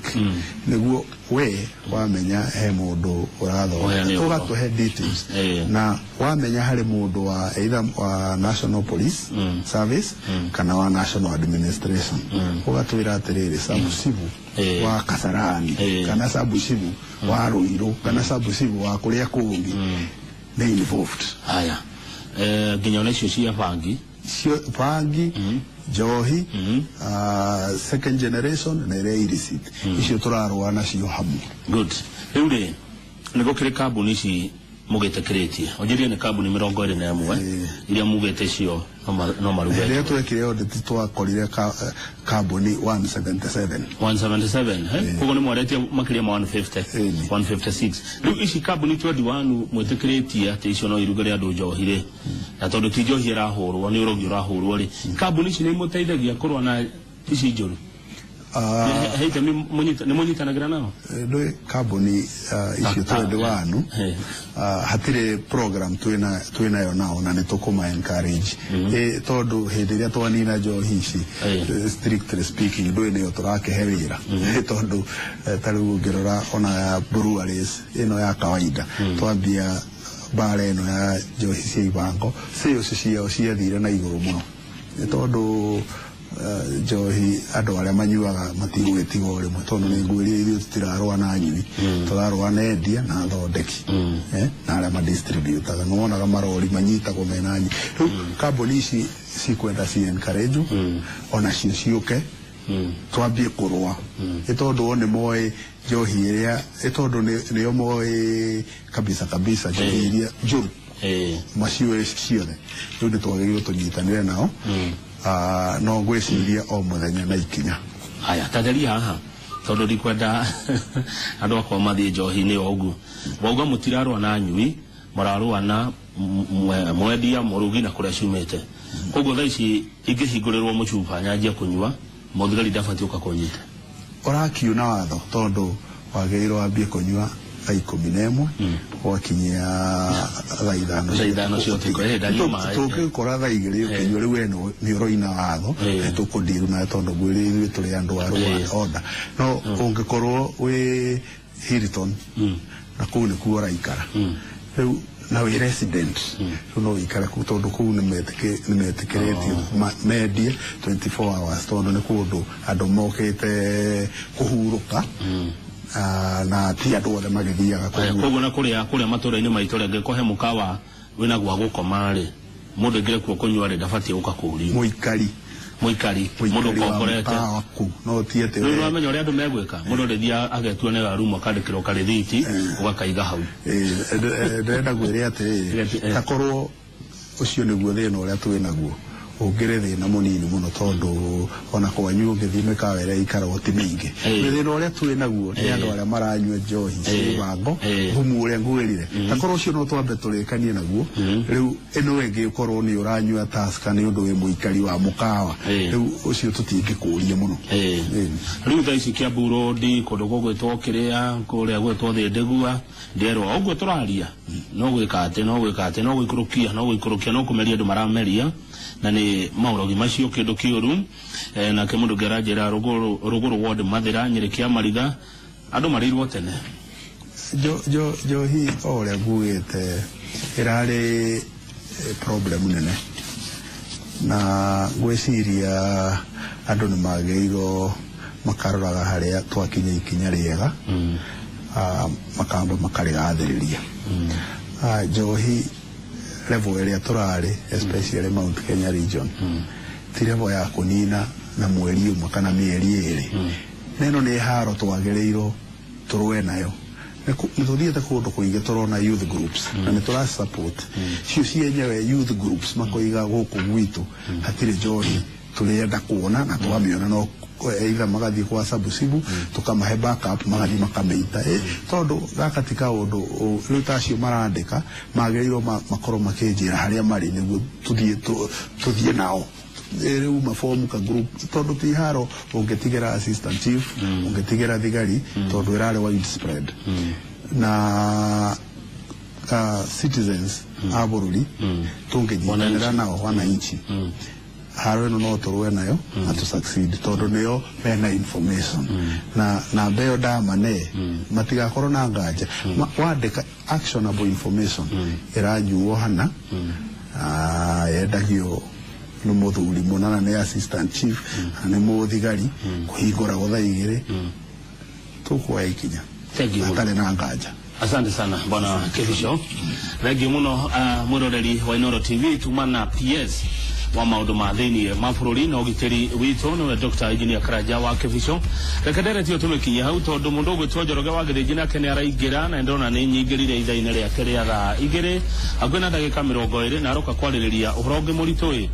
nĩguo we wamenya he mũndũ ũrathondeka ũgatũhe details, na wamenya harĩ mũndũ wa either wa National Police Service kana wa National Administration, ũgatwĩra atĩrĩrĩ, sabucibu wa Kasarani kana sabucibu wa Ruiru kana sabucibu wa kũrĩa kũngĩ nĩ involved. Haya, nginya ona icio cia bangi, cio bangi, njohi, second generation na ĩrĩa illicit, icio tũrarũa nacio hamwe. Good. Rĩu rĩ, nĩ gũkĩrĩ kambuni ici mũgĩtĩkĩrĩtie, ũnjĩrie nĩ kambuni 21 iria mugĩte icio no maruge? Rĩrĩa twekire audit twakorire kambuni 177. 177, koguo nĩ mwaretie makĩria ma 150, 156. Rĩu ici kambuni 21 mwĩtĩkĩrĩtie atĩ icio no irugĩre andũ njohi rĩ, na tondũ ti njohi ĩrahũrwo, nĩ ũrogi ũrahũrwo rĩ, kambuni ici nĩ imũteithagia kũrũa na ici njũru? Nĩ mũnyitanagĩra nao? Ndũĩ kambuni icio 21 hatirĩ program twĩnayo nao, na nĩ tũkũma encourage, tondũ hĩndĩ ĩrĩa twanina njohi ici, strictly speaking, ndũĩ nĩyo tũrakĩhe wĩra, tondũ ta rĩu ũngĩrora ona breweries ĩno ya kawaida, twambia bara ĩno ya njohi cia ibango, sales ciao ciathire na igũrũ mũno, nĩ tondũ njohi andũ arĩa manyuaga matigũgĩtiga o rĩmwe, tondũ nĩ ngwĩrire ithuĩ tũtirarũa na anyui, tũrarũa na endia na athondeki, na arĩa madistributaga. Nĩ wonaga marori manyitagwo mena anyui. Rĩu kambuni ici cikwenda ci encourage ona cio ciũke twambie kũrũa, nĩ tondũ o nĩ moĩ njohi ĩrĩa, nĩ tondũ nĩo moĩ kabisa kabisa njohi iria njũru, maciũĩ ciothe. Rĩu nĩ twagĩrĩirwo tũnyitanĩre nao, no ngwĩciria o mũthenya na ikinya. Haya, tatheria haha, tondũ ndikwenda andũ akwa mathiĩ njohi-inĩ o ũguo. Wauga mũtirarũa na anyui, mũrarũa na mwendia, mũrugi na kũrĩa ciumĩte. Koguo thaa ici ingĩhingũrĩrwo mũcuba nyanjie kũnyua, mũthigari ndabatiĩ ũka kũnyita? Ũrakiuna watho, tondũ wagĩrĩirwo wambie kũnyua thaa 11 ũgakinyia thaa 5. Thaa 5 cia ũtukũ, ndanyua maĩ. Tũngĩgũkora thaa 2 ũkĩnyua, rĩu we nĩ ũroina watho, tũkũndiru nawe, tondũ ngwĩrire ithuĩ tũrĩ andũ a rũa order. No ũngĩkorwo wĩ Hilton na kũu nĩkuo ũraikara rĩu, na wĩ resident, rĩu no ũikare kũu, tondũ kũu nĩ metĩkĩrĩtio mendie 24 hours, tondũ nĩ kũndũ andũ mokĩte kũhurũka, na ti andũ othe magĩthiaga kũu. Koguo na kũrĩa matũũra-inĩ maitũ rĩ, angĩkorwo he mũkawa wĩna gwa gũkoma rĩ, mũndũ aingĩre kuo kũnyua rĩ, ndabatiĩ gũka kũũrio? Mũikari. Mũikari, mũndũ ũkomborete. No ti atĩ Rĩu nĩwamenya ũrĩa andũ megwĩka, mũndũ ndĩthiaga agetua nĩ garumu akandĩkĩrwo karĩthiti ũgakaiga hau. Ndĩrenda ngwĩre atĩrĩrĩ, takorwo ũcio nĩguo thĩna ũrĩa twĩ naguo, ũngĩrĩ thĩna mũnini mũno, tondũ ona kwanyu ũngĩthiĩ mĩkawa ĩrĩa ĩikaragwo ti mĩingĩ. Thĩna ũrĩa twĩ naguo nĩ andũ arĩa maranyua njohi cia ibango, thumu ũrĩa ngwĩrire. Takorwo ũcio no twambe tũrĩkanie naguo, rĩu ĩno ĩngĩ ũkorwo nĩ ũranyua Tusker nĩ ũndũ wĩ mũikari wa mũkawa, rĩu ũcio tũtingĩkũria mũno. Rĩu thaa ici Kiambu Road, kũndũ gũgwĩtwo kĩrĩa, kũrĩa gwĩtwo Thĩndĩgua, nderwo ũguo tũraria, no gwĩka atĩ, no gwĩka atĩ, no gũikũrũkia, no gũikũrũkia, no kũmeria andũ marameria, na nĩ maũrogi macio kĩndũ kĩũru. Nake mũndũ ũngĩ aranjĩra Rũgũrũ ward Mathĩra, Nyĩrĩ kĩa Mariga, andũ marĩirwo tene. Njohi o ũrĩa ngugĩte ĩrarĩ problem nene, na ngwĩciria andũ nĩ magĩrĩirwo Makaroraga harĩa twakinya ikinya rĩega, makamba makarĩgathĩrĩria. Njohi level ĩrĩa tũrarĩ, especially Mount Kenya region, ti level ya kũnina na mweri ũmwe kana mĩeri 2. Na ĩno nĩ haro twagĩrĩirwo tũrũe nayo. Nĩ tũthiĩte kũndũ kũingĩ, tũrona youth groups na nĩ tũra support cio cienyewe. Youth groups makoiga gũkũ gwitũ hatirĩ njohi, tũrenda kuona na twamĩona no either magathiĩ kwa sabusibu, tukamahe backup, magathiĩ makamĩita. Tondũ gaka ti kaũndũ rĩu ta acio marandĩka magĩrĩirwo makorwo makĩnjĩra harĩa marĩ nĩguo tũthiĩ tũthiĩ nao. Rĩu mabomu ka group, tondũ ti haro ũngĩtigĩra assistant chief, ũngĩtigĩra thigari, tondũ ĩrarĩ widespread na citizens a bũrũri tũngĩnyitanĩra nao, wananchi, haro ĩno no tũrũe nayo na tũ succeed, tondũ nĩo mena information na namba ĩyo ndamane matigakorwo na nganja. Wandĩka actionable information, ĩranyuo hana, yendagio nĩ mũthuri mũna na nĩ assistant chief na nĩ mũthigari, kũhingũragwo thaa 2, tũkuoya ikinya Thank you. hatarĩ na nganja. Asante sana, Bwana Kibicho. Thank you muno, mwiroreri wa Inoro TV. Tuma na PS wa maundu ma thiini ma bururi na ugitiri witu, niwe Dr. Engineer Karanja wa Kibicho. Reke nderetio tumikinye hau, tondu mundu ugwitwo Njoroge wa Githinji nake ni araingira na ndona ni nyingirire ithaa-inĩ rĩake rĩa thaa 2 hakuhĩ na ndagĩka 20, na aroka kwarĩrĩria ũhoro ũngĩ mũritũ ĩ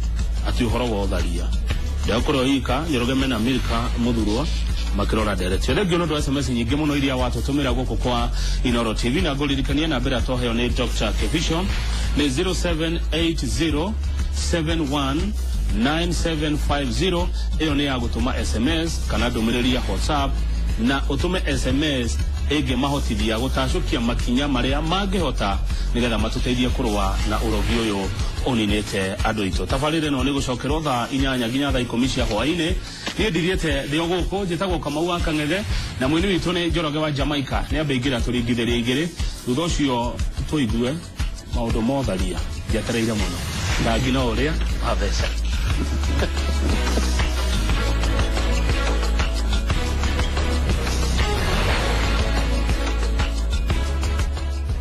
atĩ ũhoro wa ũtharia. Ndegũkorwo ika Njoroge mena Milka Muthurwa makirora nderetio. Thengiũ nĩ ũndũ wa SMS nyingĩ mũno iria watũtũmĩra gũkũ kwa Inoro TV, na ngũririkania namba ĩrĩa twaheo nĩ Dr. Kibicho nĩ 0780 71 9750. Ĩyo nĩ ya gũtũma SMS kana ndũmĩrĩri ya WhatsApp, na ũtũme SMS ĩngĩmahotithia gũtacũkia makinya marĩa mangĩhota nĩgetha matũteithie kũrũa na ũrogi ũyũ ũninĩte andũ aitũ. Tabarĩra ĩno nĩ gũcokerwo thaa 8 nginya thaa 10 cia hwaĩ-inĩ. Niĩ ndithiĩte thĩ o gũkũ, njĩtagwo Kamau wa Kang'ethe, na mũini witũ nĩ Njoroge wa Jamaica. Nĩ ambe ingĩra tũringithĩrie igĩrĩ, thutha ũcio tũigue maũndũ motharia. Njetereire mũno ndangi no ũrĩa wa mbeca.